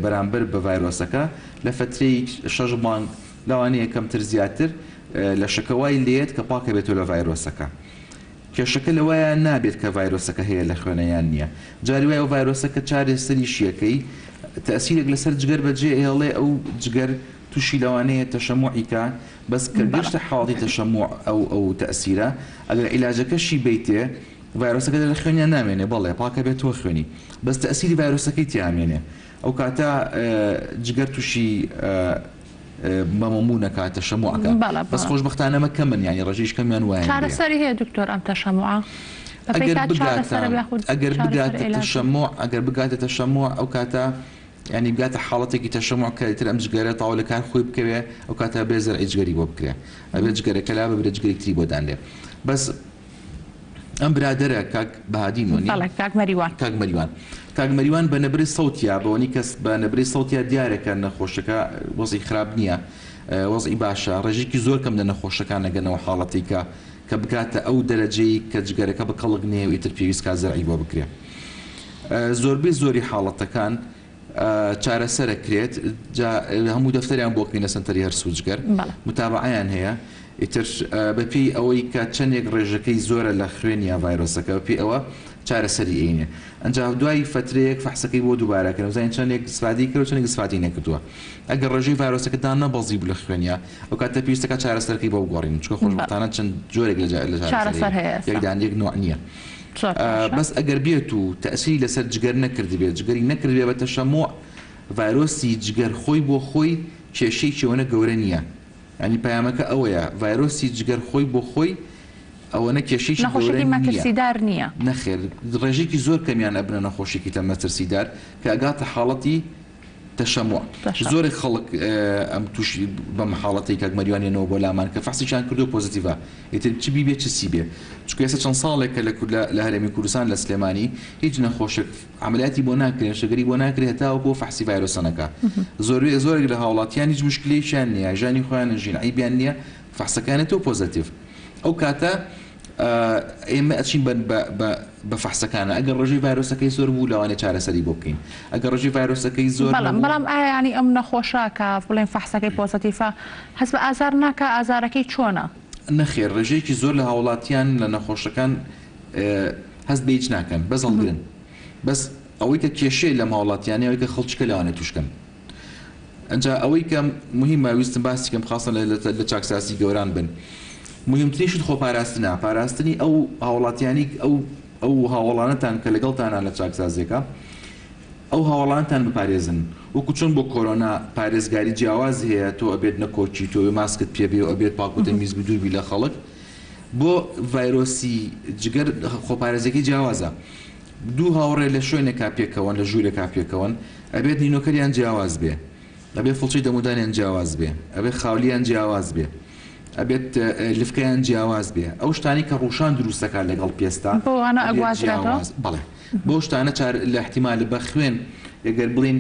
بەرامبەر بە ڤایرۆسەکە لە فەترەی شەش مانگ لەوانەیە کەمتر زیاتر لەشەکە وای لێیەت کە پاکەبێتەوە لە ڤایرۆسەکە. کێشەکە لەوەیە نابێت کە ڤایرۆسەکە هەیە لە خوێنە یان نییە. جاری وایە ئەو ڤایرۆسە کە چارەسەریشی ئەکەی تەئسیرێک لەسەر جگەر بەجێ ئەهێڵێ ئەو جگەر توشی لەوانەیە تەشەموعی کا بەس کە گەشتە حاڵەتی تەشەموع ئەو ئەو تەئسیرە ئەگەر عیلاجەکەشی بەیتێ ڤایرۆسەکە لە خوێنیا نامێنێ بەڵێ پاکەبێتەوە خوێنی بەس تەئسیری ڤایرۆسەکەی تیا ئەمێنێ ئەو کاتە جگەر توشی مەموو نەکا تەشەموع کا بەڵێ بەس بەڵێ. خۆشبەختانە ئەمە کەمن یانی ڕێژەیش کەمیان وایان لێیە. چارەسەری هەیە دکتۆر ئەم تەشەموعە؟ بەپێی ئەگەر کات بگاتە چارەسەرە یاخود ئەگەر چارەسەر بگاتە عیلاجە؟ تەشەموع ئەگەر بگاتە تەشەموع ئەو کاتە یانی بگاتە حاڵەتێکی تەشەموع کە ئیتر ئەم جگەرە تەواو لە کار خۆی بکەوێ ئەو کاتە ئەبێ زەرعی جگەری بۆ بکرێ ئەبێ جگەرەکە لا ببرێ جگەرێکی تری بۆ دانرێ بەس ئەم برادەرە کاک بەهادین وەنیە؟ بەڵێ کاک مەریوان. کاک مەریوان کاک مەریوان بە نەبرەی سەوتیا بەوەنی کەس بە نەبرەی سەوتیا دیارە کە نەخۆشەکە وەزعی خراپ نییە وەزعی باشە ڕێژەیەکی زۆر کەم لە نەخۆشەکان ئەگەنەوە حاڵەتی کە کە بگاتە ئەو دەرەجەی کە جگەرەکە بە کەڵک نەیە و ئیتر پێویست کا زەرعی بۆ بکرێ زۆربەی زۆری حاڵەتەکان چارەسەرەکرێت جا هەموو دەفتەریان بۆ کەین لە سەنتەری هەرس و جگەر متابەعەیان هەیە ئیتر بەپێی ئەوەی کە چەندێک ڕێژەکەی زۆرە لە خوێنیا ڤایرۆسەکە بەپێی ئەوە چارەسەری ئەینێ ئەنجا دوای فەترەیەک فەحسەکەی بۆ دووبارە کەن بزانین چەندێک ئیسفادەی کردوە چەندێک ئیسفادەی نەکردووە ئەگەر ڕێژەی ڤایرۆسەکە دانەبەزی بوو لە خوێنیا ئەو کاتە پێویستەکە چارەسەرەکەی بۆ بگۆڕین چونکە خۆشبەختانە چەند جۆرێک لە چارەسەر هەیە یەک دان یەک نوع نییە. زۆر باشە. بەس ئەگەر بێت و تەئسیری لەسەر جگەر نەکردبێت جگەری نەکردبێ بە تەشەموع ڤایرۆسی جگەر خۆی بۆ خۆی کێشەیەکی ئەوەنە گەورە نییە یانی پەیامەکە ئەوەیە ڤایرۆسی جگەر خۆی بۆ خۆی ئەوەنە کێشەیەکی گەورە نەخۆشیەکی نییە مەترسیدار نییە. نەخێر ڕێژەیەکی زۆر کەمیان ئەبنە نەخۆشیەکی تە مەترسیدار کە ئەگاتە حاڵەتی تەشەموع. تەشەموع. زۆرێک خەڵک ئەم توشی بەم حاڵەتەی کاک مەریوان یەنەوە بۆ لامان کە فەحسێکیان کردووە پۆزەتیڤە ئیتر چ بی بێ چ سی بێ چونکە ئێستا چەند ساڵێکە لە کورد لە هەرێمی کوردستان لە سلێمانی هیچ نەخۆشێک عەمەلیاتی بۆ ناکرێ نەشتەرگەری بۆ ناکرێ هەتاوەکو ئەو فەحسی ڤایرۆسە نەکا زۆربەی زۆرێک لە هاوڵاتیان هیچ موشکلەیەکیان نییە ژیانی خۆیان ئەژین عەیبیان نییە فەحسەکانێ تۆ پۆزەتیڤ ئەو کاتە ئێمە ئەچین بە بە بە فەحسەکانە ئەگەر ڕێژەی ڤایرۆسەکەی زۆر بوو لەوانەیە چارەسەری بۆ بکەین ئەگەر ڕێژەی ڤایرۆسەکەی زۆر بەڵام نەبوو. بەڵام ئایا یانی ئەم نەخۆشە کە بڵێن فەحسەکەی پۆزەتیفە هەست بە ئازار ناکا ئازارەکەی چۆنە؟ نەخێر ڕێژەیەکی زۆر لە هاوڵاتیان لە نەخۆشەکان هەست بە هیچ ناکەن بەس هەڵگرن بەس ئەوەی کە کێشەیە لەم هاوڵاتیانەی ئەوەی کە خەڵکیکە لەوانەیە تووشکەن. ئەنجا ئەوەی کە موهیمە ویستم باسی کەم خاصە لە چاکسازی گەوران بن موهیمترین شت خۆپاراستنە پاراستنی ئەو هاوڵاتیانی ئەو ئەو هاوڵانەتان کە لەگەڵتانان لە چاکسازیەکە ئەو هاوڵانتان بپارێزن وەکو چۆن بۆ کۆرۆنا پارێزگاری جیاواز هەیە تۆ ئەبێت نەکۆکی تۆ ماسکت پێ بێ و ئەبێت پاک و تەمیز بی دوور بی لە خەڵک بۆ ڤایرۆسی جگەر خۆپارێزیەکەی جیاوازە دوو هاوڕێ لە شوێنێکا پێکەوەن، لە ژوورێکا پێکەوەن، ئەبێت نینۆکەریان جیاواز بێ، ئەبێ فڵچەی دەمودانیان جیاواز بێ، ئەبێ خاولیان جیاواز بێ، ئەبێت لفکەیان جیاواز بێ، ئەو شتانەی کە ڕووشان دروست دەکات لەگەڵ پێستا بۆ وانە ئەبێت ئەگوازرێتەوە؟ جیاواز، بەڵێ بەو شتانە چار لە ئیحتیمالە بە خوێن ئەگەر بڵێین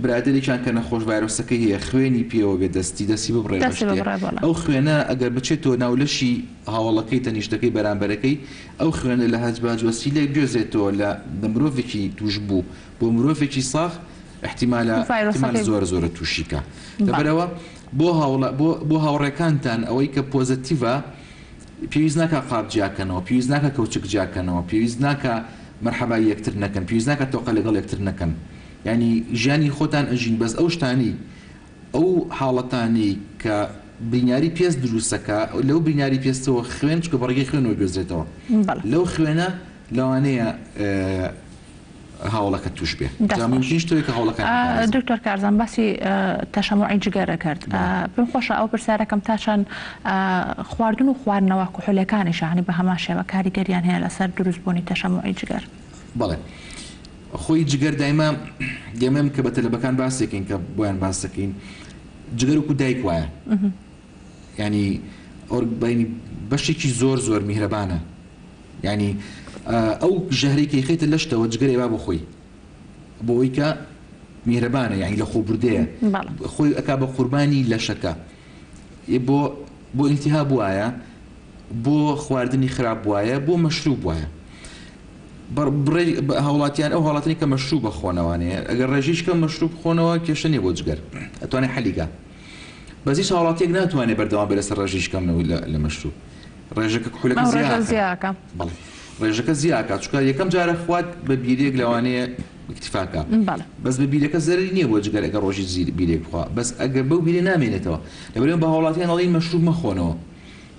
برادەرێکیان کە نەخۆش ڤایرۆسەکەی هەیە خوێنی پێوە بێ دەستی دەستی ببڕێ بە دەستی شتێ ببڕێ بەڵێ. ئەو خوێنە ئەگەر بچێتەوە ناو لەشی هاوەڵەکەی تەنیشتەکەی بەرامبەرەکەی ئەو خوێنە لە هەچ باج وەسیلەیەک بگوێزرێتەوە لە لە مرۆڤێکی تووشبوو بۆ مرۆڤێکی ساغ ئیحتیمالە ئیحتیمال ڤایرۆسەکەی زۆر زۆرە تووشی کا بەڵێ. لەبەرئەوە بۆ هاوڵا بۆ بۆ هاوڕێکانتان ئەوەی کە پۆزەتیڤە پێویست ناکا قاپ جیاکەنەوە پێویست ناکا کەوچک جیاکەنەوە پێویست ناکا مەرحەبای یەکتر نەکەن پێویست ناکا تۆقە لەگەڵ یەکتر نەکەن یانی ژیانی خۆتان ئەژین بەس ئەو شتانەی ئەو حاڵەتانەی کە بریناری پێست دروستەکا لەو بریناری پێستەوە خوێن چونکە بە ڕێگەی خوێنەوە گوێزرێتەوە بەڵێ. لەو خوێنە لەوانەیە هاوڵەکەت توش بێ دەست جا خۆش. مومکینیش تۆیە کە هاوڵەکان بپارێزی. دکتۆر کارزان باسی تەشەموعی جگەرە کرد بەڵێ. پێم خۆشە ئەو پرسیارەکەم تا چەند خواردن و خواردنەوە کحولەکانیش یانی بە هەمان شێوە کاریگەریان هەیە لەسەر دروست بوونی تەشەموعی جگەر؟ بەڵێ خۆی جگەر دایمە دێمەم کە بە تەلەبەکان باسێکین کە بۆیان باس دەکەین جگەر وەکو دایک وایە ینی ئۆرگبینی بەشێکی زۆر زۆر میهرەبانە. یانی ئەو ژەهرەی کە ئەیخەیتە لەشتەوە جگەر ئەیبا بۆ خۆی بۆ ئەوەی کە میهرەبانە یانی لە خۆبوردەیە خۆی ئەکا بە قوربانی لەشەکە بۆ بۆ ئیلتیهاب وایە بۆ خواردنی خراپ وایە بۆ مەشروب وایە هاوڵاتیان ئەو هاوڵاتیانی کە مەشروب بەخۆنەوانەیە ئەگەر ڕێژیش کەم مەشروب بخۆنەوە کێشە نیە بۆ جگەر ئەتوانێت حەلیکە بەس هیچ هاوڵاتیەک ناتوانێت بەردەوام بێت لەسەر ڕێژیش کەم لە مەشروب ڕێژەکە کحولەکە زیاکە بەڵێ ڕێژەکە زیاکە چونکە یەکەم جارە خوات بە بیرێک لەوانەیە اکتفاکە بەس بە بیرەکە زەرری نییە بۆ جگەر ئەگەر ڕۆژی بیرێک بخوا بەس ئەگەر بەو بیرە نامێنێتەوە لەبەرئەوە بە هاوڵاتیان ئەڵێین مەشروب مەخۆنەوە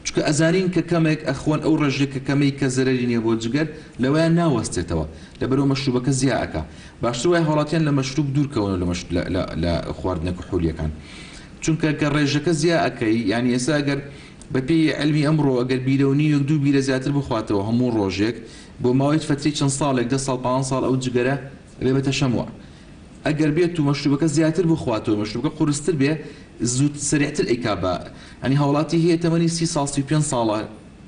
چونکە ئەزانین کە کەمێک ئەخۆن ئەو ڕێژەیە کە کەمەی کە زەرەری نیە بۆ جگەر لەوەیان ناوەستێتەوە لەبەرئەوە مەشروبەکە زیا ئەکا باشتر وایە هاوڵاتیان لە مەشروب دوور کەونەوە لە مەش لە لە لە خواردنە کحولیەکان چونکە کە ڕێژەکە زیا ئەکەی یانی ئێستا ئەگەر بە پێی عیلمی ئەمڕۆ ئەگەر بیرە و نیوێک دوو بیرە زیاتر بخواتەوە هەموو ڕۆژێک بۆ ماوەی فەترەی چەند ساڵێک دە ساڵ پانزە ساڵ ئەو جگەرە ئەبێ بە تەشەموع ئەگەر بێت و مەشروبەکە زیاتر بخواتەوە مەشروبەکە قورستر بێ زوو سەریعتر ئەیکا بە یانی هاوڵاتی هەیە تەمەنی 30 ساڵ 35 ساڵە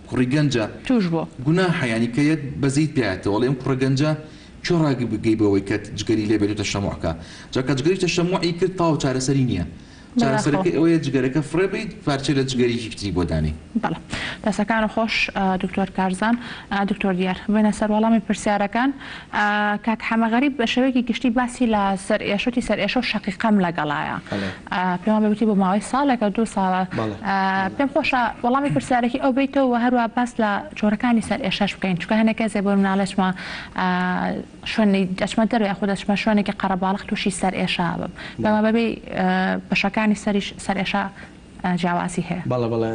کوڕی گەنجە توش بووە. گوناحە یانی کە یەت بەزەیت پێیاتەوە ئەڵێ ئەم کوڕە گەنجە کوێ ڕاگەی بەوەی کە جگەری لێ بێت و تەشەموع کا جا کە جگەری تەشەموعی کرد تەواو چارەسەری نییە بەداخەوە. چارەسەرەکەی ئەوەیە جگەرەکە فڕێ بەیت پارچەی لە جگەرێکی تری بۆ دانێی. بەڵێ دەستەکانت خۆش دکتۆر کارزان. دکتۆر دیار بێنە سەر وەڵامی پرسیارەکان. کاک حەمە غەریب بە شێوەیەکی گشتی باسی لە سەرئێشە وتی سەرئێشە و شەقیقەم لەگەڵایە. پێم وابێ وتی بۆ ماوەی ساڵێکە دوو ساڵە. پێم خۆشە وەڵامی پرسیارەکی ئەو بەیتەوە و هەروەها باس لە جۆرەکانی سەرئێشەش بکەین چونکە هەنێک کەس هەیە بۆ نمونە ئەڵێ چمە شوێنی دەچمە دەرەوە یاخود دەچمە شوێنێکی قەرەباڵغ تووشی سەرئێشە ئەبم. پێم وابێ بەبێ بەشەکانی سەریش سەرئێشە جیاوازی هەیە. بەڵێ بەڵێ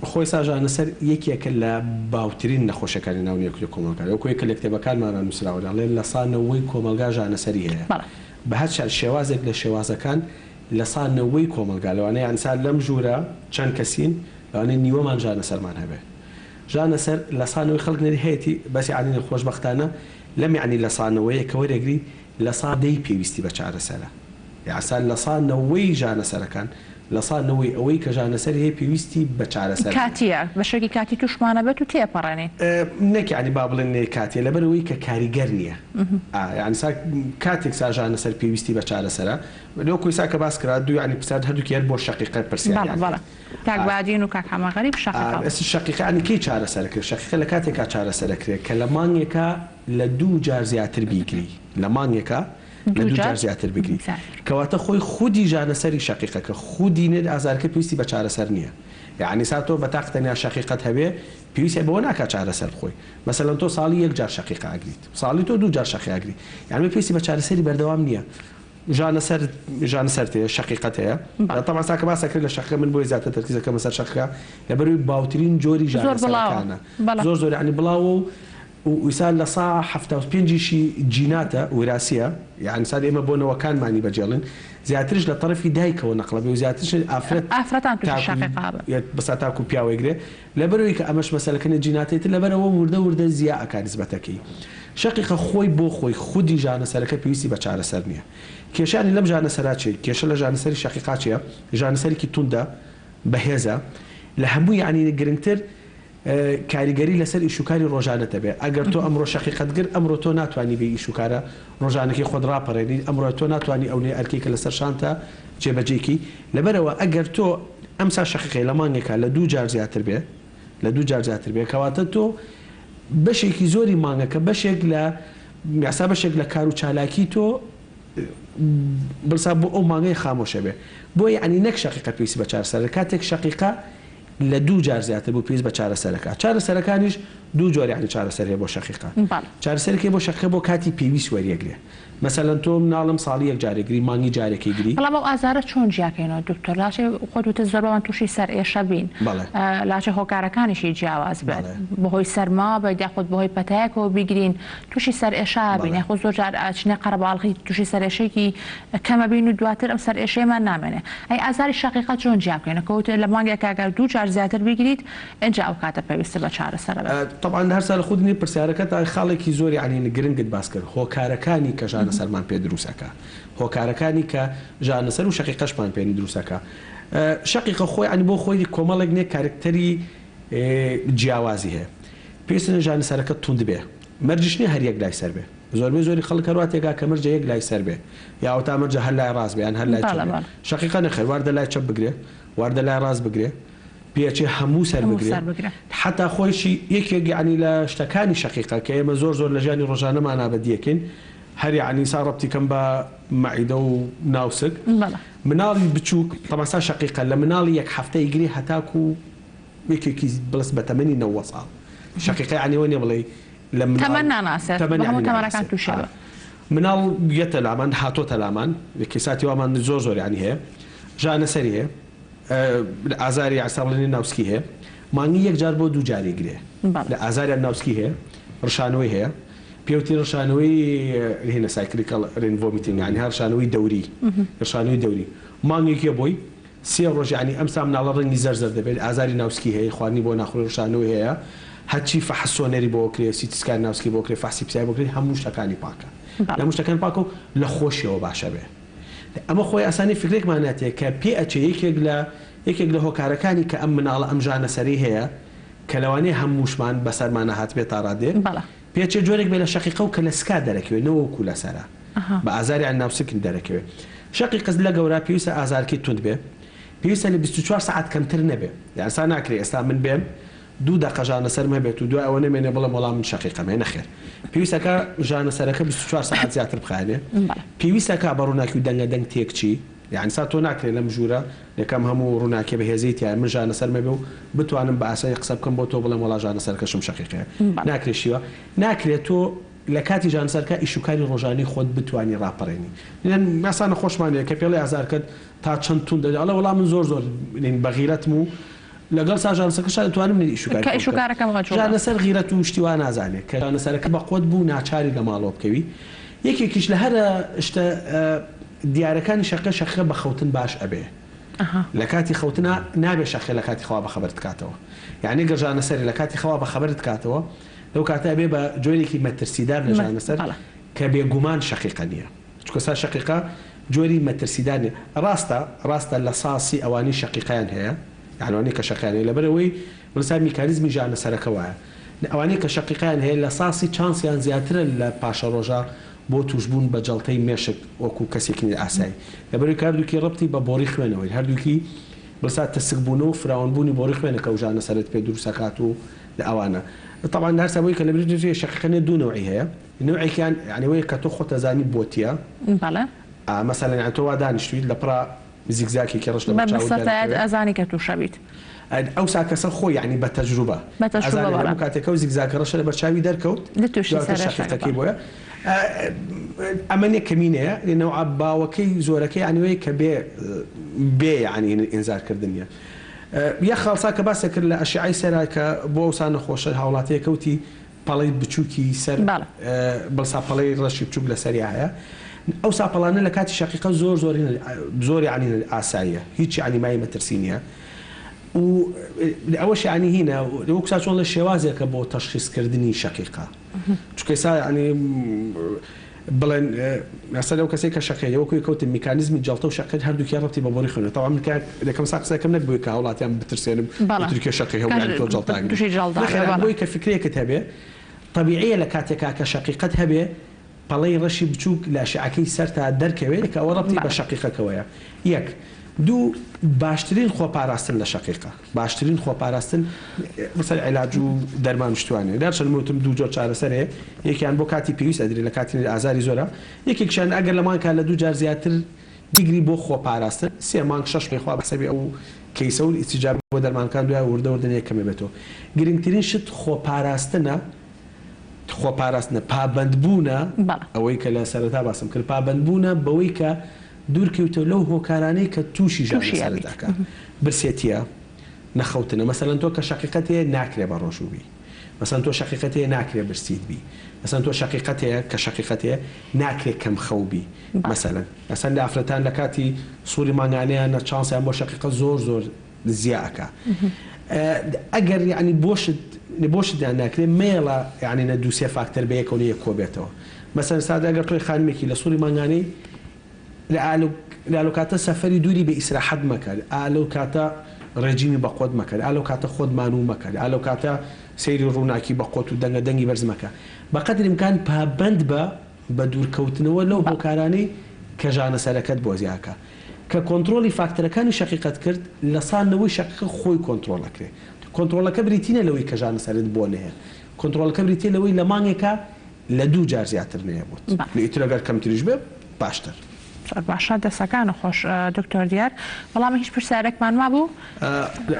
خۆی سا ژانەسەر یەکێکە لە باوترین نەخۆشیەکانی ناو نێوکری کۆمەڵگا وەکو یەکە لە کتێبەکانمانا نوسراوە دەڵێ لە سا نەوەی کۆمەڵگا ژانەسەری هەیە بەڵێ. بە هەر شێوازێک لە شێوازەکان لە سا نەوەی کۆمەڵگا لەوانەیە یان سا لەم ژوورە چەند کەسین لەوانەیە نیوەمان ژانەسەرمان هەبێ ژانەسەر لە سا نەوەی خەڵک نەری هەیەتی بەس یەعنی خۆشبەختانە لەم یەعنی لە سا نەوەیە کە وەرێگری لە سا دەی پێویستی بە چارەسەرە یاسا لە سا نەوەی ژانەسەرەکان لە سا نەوەی ئەوەی کە ژانەسەری هەیە پێویستی بە چارەسەر نیە. کاتیە، بەشێکی کاتی توشمان ئەبێت و تێپەڕێنین. نەک یەعنی با بڵێن نێ کاتیە لەبەر ئەوەی کە کاریگەر نیە ئا یەعنی سا کاتێک سا ژانەسەر پێویستی بە چارەسەرە لەو کۆی سا کە باس کرا دوو یەعنی پرسیار هەردووکی هەر بۆ شەقیقە بەڵێ پرسیاریان بەڵێ کرد کاک ئا بادین و کاک حەمە غەریب ئا شەقیقە. ئێستا شەقیقە یەعنی کەی چارەسەر ئەکرێ شەقیقە لە کاتێکا چارەسەر ئەکرێ کە لە مانگێکا لە دوو جار زیاتر بیگری لە مانگێکا لە دوو جار زیاتر بگری کەواتە خۆی خودی ژانەسەری شەقیقەکە خودی نێت ئازارەکە پێویستی بە چارەسەر نییە یەعنی سا تۆ بە تاق تەنیا شەقیقەت هەبێ پێویستی بەوە ناکا چارەسەر بخۆی مەسەلەن تۆ ساڵی یەک جار شەقیقە ئەگریت ساڵی تۆ دوو جار شەقی ئەگری یەعنی پێویستی بە چارەسەری بەردەوام نییە ژانەسەر ژانەسەرت هەیە شەقیقەت هەیە تەبعەن سا کە باس ئەکرێت لە شەقیقە من بۆیە زیاتر تەرکیز ئەکەمە سەر شەقیقە لەبەرئەوەی باوترین جۆری ژانەسەرەکانە زۆر زۆر یەعنی بڵاوە و و ئیسا لە سا 75 یشی جیناتە وراسیە یانی سا ئێمە بۆ نەوەکانمانی بەجێڵین زیاترش لە تەڕەفی دایکەوە نەقڵە بێ و زیاترش ئافرەت ئافرەتان توشی تاکو شەقیقە ئەبن. بەسا تاکو پیاو ئەیگرێ لەبەرئەوەی کە ئەمەش مەسەلەکە نە جیناتە ئیتر لەبەرئەوە وردە وردە زیا ئەکا نسبەتەکەی شەقیقە خۆی بۆ خۆی خودی ژانەسەرەکە پێویستی بە چارەسەر نیە کێشانی لەم ژانەسەرا چیە کێشە لە ژانەسەری شەقیقا چیە ژانەسەرێکی توندە بەهێزە لە هەموو یانی گرنگتر کاریگەری لەسەر ئیشوکاری ڕۆژانەت دەبێت، ئەگەر تۆ ئەمڕۆ شەقیقەت گرت، ئەمڕۆ تۆ ناتوانی بێی ئیشوکارە ڕۆژانەکەی خۆت ڕاپەڕێنیت، ئەمڕۆ تۆ ناتوانی ئەونەی ئەرکەی کە لەسەر شانتە جێبەجێی کەی، لەبەرئەوە ئەگەر تۆ ئەمسا شەقیقەی لە مانگێکا لە دوو جار زیاتر بێ لە دوو جار زیاتر بێ کەواتە تۆ بەشێکی زۆری مانگەکە بەشێک لە یاسا بەشێک لە کار و چالاکی تۆ بڵسا بۆ ئەو مانگەی خامۆشە بێ بۆیە یەعنی نەک شەقیقە پێویستی بە چارەسەرە کاتێک شەقیقە لە دوو جار زیاتر بوو پێویست بە چارەسەرەکە چارەسەرەکانیش دوو جۆر یانی چارەسەر هەیە بۆ شەقیقە بەڵێ. چارەسەرێک هەیە بۆ شەقیقە بۆ کاتی پێویست وەریەگرێ مەسەلەن تۆ مناڵم ساڵی یەک جارێ گری مانگی جارێکی گری. بەڵام ئەو ئازارە چۆن جیاکەینەوە دکتۆر لاچێ خۆت وتت زۆربەمان توشی سەرئێشە بین بەڵێ. لاچێ هۆکارەکانیشی جیاواز بێت بەڵێ. بەهۆی سەرما بێت یاخود بەهۆی پەتایەکەوە بیگرین توشی سەرئێشە بین بەڵێ. یاخود زۆر جار ئەچینە قەرەباڵغی توشی سەرئێشەیەکی کەمە بین و دواتر ئەم سەرئێشەیەمان نامێنێ ئەی ئازاری شەقیقە چۆن جیا بکەینەوە کە وتت لە مانگێکا گەر دوو جار زیاتر بیگریت ئینجا ئەو کاتە پێویستت بە چارەسەرە بێت. تەبعەن هەر سەر خود نی پرسیارەکەت خاڵێکی زۆر یەعنی گرنگت باس کرد هۆکارەکانی کە ژانەسەرمان پێ دروست ئەکا هۆکارەکانی کە ژانەسەر و شەقیقەشمان پێ دروست ئەکا شەقیقە خۆی یەعنی بۆ خۆی کۆمەڵێک نێ کارکتەری جیاوازی هەیە. پێویستە ژانە سەرەکە توند بێ مەرجیش نیە هەر یەک لای سەر بێ زۆربەی زۆری خەڵک هەروا تێگا کە مەرجە یەک لای سەر بێ یا ئەوەتا مەرجە هەر لای ڕاست بێ یان هەر لای چەپ بەڵێ بێ بەڵێ. شەقیقە نەخێر واردە لای چەپ بگرێ واردە لای ڕاست بگرێ پێچێ هەموو سەر هەموو بگرێ سەر بگرێ. حەتا خۆیشی یەکێک یەعنی لە شتەکانی شەقیقە کە ئێمە زۆر زۆر لە ژیانی ڕۆژانەمانا بەدیەکەین هەر یەعنی سا ڕەبتی کەم بە مەعیدە و ناوسک بەڵێ. مناڵی بچووک تەبعەن سا شەقیقە لە مناڵی یەک هەفتە ئیگرێ هەتاکوو یەکێکی بڵس بە تەمەنی 90 ساڵ شەقیقە یەعنی ئەوە نیە بڵێی لە مناڵ تەمەن ناناسێت تەمەن بە هەموو یەعنی تەمەنەکان ناناسێت تووشی ئا ئەبێ. مناڵ یەتە لامان هاتۆتە لامان کەیساتی وامان زۆر زۆر یەعنی هەیە ژانە سەری هەیە لە ئازاری یەعنی بڵێن ناوسکی هەیە مانگی یەک جار بۆ دوو جاری گرێ بەڵێ. لە ئازاریان ناوسکی هەیە ڕشانەوەی هەیە پێوتی ڕشانەوەی هینە cyclical رین vomiting یەعنی ها ڕشانەوەی دەوری ڕشانەوەی دەوری مانگێکیە بۆی سێ ڕۆژ یەعنی ئەمسا مناڵە ڕەنگی زەرد زەرد دەبێت ئازاری ناوسکی هەیە خواردنی بۆ ناخورێ ڕشانەوەی هەیە هەرچی فەحس سۆنەری بۆ کرێ CT scan ناوسکی بۆ کرێ فەحسی پسای بۆ کرێ هەموو شتەکانی پاکە بەڵێ. هەموو شتەکان پاکە و لە خۆشیەوە باشە بێ ئەمە خۆی ئاسانی فکرێکمان ناتێ کە پێ ئەچێ یەکێک لە یەکێک لە هۆکارەکانی کە ئەم مناڵە ئەم ژانە سەرەی هەیە کە لەوانەیە هەمووشمان بەسەرمانا هاتبێ تا ڕادەیەک بەڵێ. پێچێ جۆرێک بێ لە شەقیقە و کە لە سکا دەرەکەوێ نەوەکو لە سەرا ئەها. بە ئازاری عەن ناوسک دەرەکەوێ شەقیقەس لە گەورا پێویستە ئازارکەی توند بێ پێویستە لە 24 سەعات کەمتر نەبێ یان سا ناکرێ ئێستا من بێم دوو دەقە ژانە سەرم هەبێت و دوای ئەوە نەمێنێ بڵێم وەڵا من شەقیقەم هەیە نەخێر پێویستەکە ژانە سەرەکە 24 سەعات زیاتر بخایەنێ بەڵێ. پێویستەکە بە ڕووناکی و دەنگە دەنگ تێکچی یانی سا تۆ ناکرێ لەم ژوورە یەکەم هەموو ڕووناکیە بەهێزەی تیایە من ژانە سەرم هەبێ و بتوانم بە ئاسانی قسە بکەم بۆ تۆ بڵێم وەڵا ژانە سەرەکەشم شەقیقەیە بەڵێ. ناکرێ شیوە ناکرێ تۆ لە کاتی ژانەسەرکە ئیش و کاری ڕۆژانەی خۆت بتوانی ڕاپەڕێنی یان ئاسا نەخۆشمان هەیە کە پێڵێ ئازارکەت تا چەند توند دەبێ ئەڵێ وەڵا من زۆر زۆر بە غیرەتم و لەگەڵ سا ژانەسەرکەشا دەتوانم ئیش و کاری کە خۆم ئیش و بکەم کارەکەم ئەجوڵێ. ژانەسەر غیرەت و شتی وا نازانێ کە ژانەسەرەکە بە قوەت بوو ناچاری لە ماڵەوە بکەوی یەکێکیش لە هەرە شتە دیارەکانی شەقە شەقە بە خەوتن باش ئەبێ ئەها. لە کاتی خەوتنا نابێ شەقە لە کاتی خەوا بە خەبەرت کاتەوە یانی گەر ژانەسەرێ لە کاتی خەوا بە خەبەرت کاتەوە لەو کاتە ئەبێ بە جۆرێکی مەترسیدار لە ژانەسەر بەڵێ. کە بێگومان شەقیقە نییە چونکە سا شەقیقە جۆری مەترسیدار نییە ڕاستە ڕاستە لە ساسی ئەوانەی شەقیقەیان هەیە یان ئەوانەی کە شەقیان هەیە لەبەرئەوەی بڵێسا میکانیزمی ژانەسەرەکە وایە ئەوانەی کە شەقیقەیان هەیە لە ساسی چانسیان زیاترە لە پاشەڕۆژا بۆ توشبوون بە جەڵتەی مێشک وەکو کەسێکی ئاسایی لەبەرئەوەی کە هەردووکی ڕەبتی بە بۆڕی خوێنەوەی هەردووکی بڵێسا تەسکبوونەوە و فراوانبوونی بۆڕی خوێنە کە ئەو ژانەسەرەت پێ دروست ئەکات و لە ئەوانە تەبعەن هەر سا بۆی کە لەبیرت نەچێ شەقیقە نیە دوو نەوعی هەیە نەوعێکیان یانی ئەوەیە کە تۆ خۆت ئەزانی بۆتیە بەڵێ. ئا مەسەلەن یانی تۆ وا دانیشتویت لە پڕا زیگزاکێکی ڕەش لەبەر بە چاوت سەتایەت دەرەکەوێ. ئەزانی کە تووشە بیت. ئەوسا کەسە خۆی یانی بە تەجروبە بە تەجروبە ئەزانێ بەڵێ. هەموو کاتێک ئەو زیگزاکە ڕەشە لەبەر چاوی دەرکەوت لە تووشی دواتر سەرەشەکە شەقیقەکەی بەڵێ. بۆیە ئەمە نیە کەمینەیە نەوعە باوەکەی زۆرەکەی یانی وەیە کە بێ بێ یانی ئینزار کردن نیە. یەک خاڵسا کە باست کرد لە ئەشعەی سەرا کە بۆ ئەوسا نەخۆشە هاوڵاتیەکە وتی پەڵەی بچوکی سەر بەڵێ. بڵسا پەڵەی ڕەشی بچوک لە سەریا هەیە ئەوسا پەڵانە لە کاتی شەقیقە زۆر زۆر زۆر یانی ئاساییە هیچ یانی مای مەترسی نییە و ئەوەش یانی هینە وەکو سا چۆن لە شێوازێکە بۆ تەشخیصکردنی شەقیقە چونکە ئێستا یانی بڵێن ئێستا لەو کەسەی کە شەقیقە وەکو کەوتم میکانیزمی جەڵتە و شەقیقە هەردووکیان ڕەبتی بە بۆڕی خوێنەوە تەبعەن من کە یەکەم سا قسەکەم نەک بۆی کە هاوڵاتیان بترسێنم بەڵێ تورکیە شەقی هەبوو یانی تۆ جەڵتە ئەگری تووشی جەڵتە نەخێر بەڵێ بۆی کە فکرێکت هەبێ تەبیعیە لە کاتێکا کە شەقیقەت هەبێ پەڵەی ڕەشی بچووک لە ئەشعەکەی سەرتا دەرکەوێت کە ئەوە ڕەبتی بە بەڵێ. شەقیقەکەوەیە یەک دوو باشترین خۆپاراستن لە شەقیقە باشترین خۆپاراستن مەسەل عیلاج و دەرمان و شتوانێ دەرچەند من وتم دوو جۆر چارەسەر هەیە یەکیان بۆ کاتی پێویست ئەدرێ لە کاتی ئازاری زۆرە یەکێکیشیان ئەگەر لە مانگا لە دوو جار زیاتر بیگری بۆ خۆپاراستن سێ مانگ شەش مانگ خوا بەحسەبی ئەو کەیسە و ئیستیجابە بۆ دەرمانەکان دوای وردە وردە نەیە کەمە بێتەوە گرنگترین شت خۆپاراستنە خۆپاراستنە پابەندبوونە بەڵێ. ئەوەی کە لە سەرەتا باسم کرد پابەندبوونە بەوەی کە دوورکەویتەوە لەو هۆکارانەی کە تووشی ژان تووشی لەسەرت ئەبیت. ئەکا برسێتیە نەخەوتنە مەسەلەن تۆ کە شەقیقەت هەیە ناکرێ بە ڕۆژوو بی مەسەلەن تۆ شەقیقەت هەیە ناکرێ برسیت بی مەسەلەن تۆ شەقیقەت هەیە کە شەقیقەت هەیە ناکرێ کەم خەو بی بەڵێ. مەسەلەن مەسەلەن لە ئافرەتان لە کاتی سوڕی مانگانەیان نە چانسیان بۆ شەقیقە زۆر زۆر زیا ئەکا ئەگەر یەعنی بۆشت بۆشت یان ناکرێ مەیەڵە یەعنی نە دوو سێ فاکتەر بەیەکەوە نە یەک کۆبێتەوە مەسەلەن سادە ئەگەر تۆی خانمێکی لە سوڕی مانگانەی لە ئالو لە ئالو کاتە سەفەری دووری بێ ئیسراحەت مەکە ئا لەو کاتە. ڕێجیمی بە قوت مەکە، ئا لەو کاتە خۆت مانوو مەکە، ئا لەو کاتە سەیری ڕووناکی بە قوت و دەنگە دەنگی بەرز مەکە. بە قەدری ئیمکان پابەند بە بە دوورکەوتنەوە لەو هۆکارانەی کە ژانەسەرەکەت بۆ زیاکا. کە کۆنترۆڵی فاکتەرەکانی شەقیقەت کرد، لە سا نەوەی شەقیقە خۆی کۆنترۆڵ ئەکرێ. کۆنترۆڵەکە بریتی نیە لەوەی کە ژانەسەرت بۆ نەیە. کۆنترۆڵەکە بریتیە لەوەی لە مانگێکا لە دوو جار زیاتر نەیە بۆت. لە ئیتر ئەگەر کەمتریش بێ باشتر. زۆر باشە دەسەکانت خۆش دکتۆر دیار بەڵام هیچ پرسیارێکمان مابوو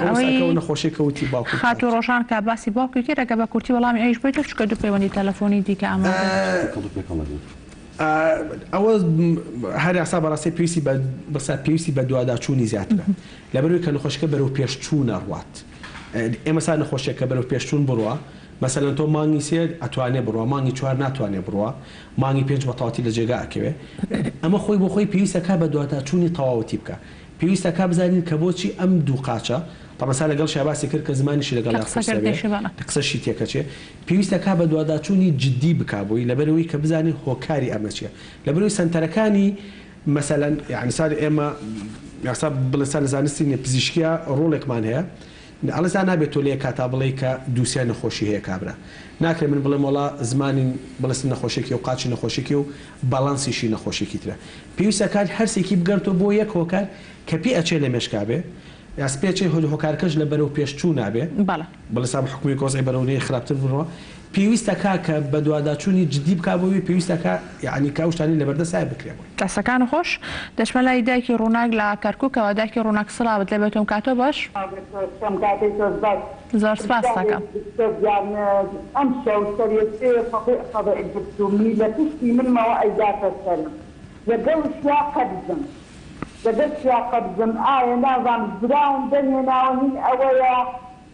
ئەوەی نەخۆشی کە وتی باوکم خاتوو ڕۆژان کە باسی باوکی کرد ئەگەر بە کورتی وەڵامی ئەویش بەیتەوە چونکە دوو پەیوەندی تەلەفۆنی دیکە ئامادەن. ئەوە هەر یاسا بەڕاستی پێویستی بە بەسا پێویستی بە دواداچوونی زیاترە لەبەرئەوەی کە نەخۆشەکە بەرەو پێشچوون ئەڕوات ئێمە سا نەخۆشیەک کە بەرەو پێشچوون بڕوا مەسەلەن تۆ مانگی سێ ئەتوانێ بڕوا مانگی چوار ناتوانێ بڕوا مانگی پێنج بە تەواتی لە جێگا ئەکەوێ ئەمە خۆی بۆ خۆی پێویست ئەکا بەدواداچوونی تەواوەتی بکا پێویست ئەکا بزانین کە بۆچی ئەم دوو قاچە تەبعەن سا لەگەڵشیا باسی کرد کە زمانیشی کە لەگەڵیا قسە قورس ئەبێ کردنیشی بەڵێ. قسەشی تێکەچێ پێویست ئەکا بەدواداچوونی جدی بکا بۆی لەبەرئەوەی کە بزانین هۆکاری ئەمە چیە لەبەرئەوەی سەنتەرەکانی مەسەلەن یانی سا ئێمە یاسا بڵێ سا لە زانستی نیە پزیشکیا ڕۆڵێکمان هەیە ئەڵێ سا نابێت تۆ لە یەک کاتا بڵێی کە دوو سێ نەخۆشی هەیە کابرا ناکرێ من بڵێم وەڵا زمانی بڵێ نەخۆشیەکی و قاچی نەخۆشیەکی و باڵانسیشی نەخۆشیەکی ترە پێویستە کات هەرسێکی بگەرتەوە بۆ یەک هۆکار کە پێ ئەچێ لە مێشکا بێ یاس پێ ئەچێ هۆکارکەش لە بەرەو پێش چوونا بێ بەڵێ. بڵێ سا بە حوکمی وەزعی بەرەو نێ خراپتر بڕوا پێویستە کا کە بەدواداچوونی جدی بکا بۆ وی پێویستە کا یەعنی کە ئەو شتانەی لەبەردەستایە بکرێ بۆی. دەستەکانت خۆش. دەچمە لای دایکی ڕووناک لە کەرکوکەوە دایکی ڕووناک سڵاوت لێ بێت و کاتۆ باش. کەم کاتەی تۆش باش. زۆر سپاست پرسیارێک دەکەم. دکتۆر گیان ئەمشەو سەرێشەیە فەزیع فەزیع گرتوومی لە پشتی منمەوە ئەیداتە سەرم لەگەڵشیا قەبزم لەگەڵشیا قەبزم ئایا نازانم زراوم دەرهێناوە هین ئەوەیە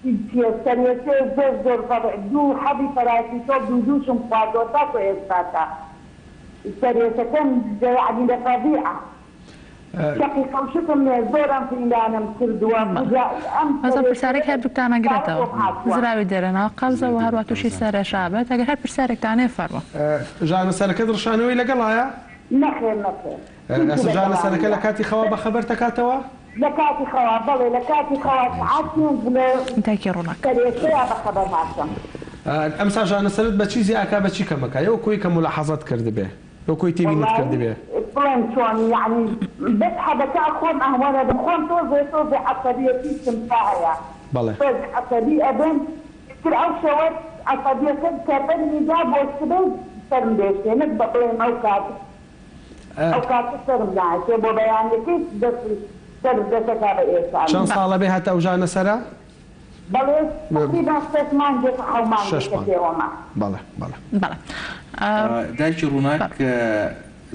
چی چیە سەرێشەیە زۆر زۆر فەزیع دوو حەبی پەراسیتۆڵ دوو دووشم خواردوە تاکو ئێستاکە سەرێشەکەم یەعنی لە فەزیعە. شەقیقە و شتم نیە زۆر ئەم فیلانەم کردووە فوجائی ئەم بەس ئەو پرسیارەی سەرێشەیە هەردووکتان ئەگرێتەوە بۆم هاتووە. زراوی دەرێنەوە قەبزە و هەروا توشی سەرێشە ئەبێت ئەگەر هەر پرسیارێکتان هەیە فەرموو. ژانە سەرەکەت ڕشانەوەی لەگەڵایە؟ نەخێر نەخێر هیچی ئەسە ژانە لەگەڵا سەرەکە نیە لە کاتی خەوا بەخەبەرت ئەکاتەوە؟ لە کاتی خەوا بەڵێ لە کاتی خەوا سەعات پێنج لە دایکی ڕووناک. سەرێشەیا بەخەبەر هاتم. ئەمسا ژانە سەرت بە چی زیا ئەکا بە چی کەم ئەکا یەوە کۆی کە مولاحەزەت کردبێ. تۆ کۆی تێبینیت وەڵایی کردبێ. بڵێم چۆن یەعنی بەس حەبەکە ئەخۆم ئەهوەنە بم خۆم تۆزێ تۆزێ عەسەبیەتیشم تا هەیە بەڵێ. تۆزێ عەسەبی ئەبم ئیتر ئەو شەوە عەسەبیەکەم کە بەرمی دا بۆ سبەی سەرم دێشێ نەک بە بڵێم ئەو کات ئەو کاتە سەرم نایەشێ بۆ بەیانیەکەی دەست سەر دەسەکا بە ئێشانم. چەند ساڵە بێ هەتا ئەو ژانە سەرە؟ بەڵێ تەقریبەن شەش مانگێکە حەو شەش مانگێکە مانگ پێوەمە. بەڵێ بەڵێ. بەڵێ. دایکی ڕووناک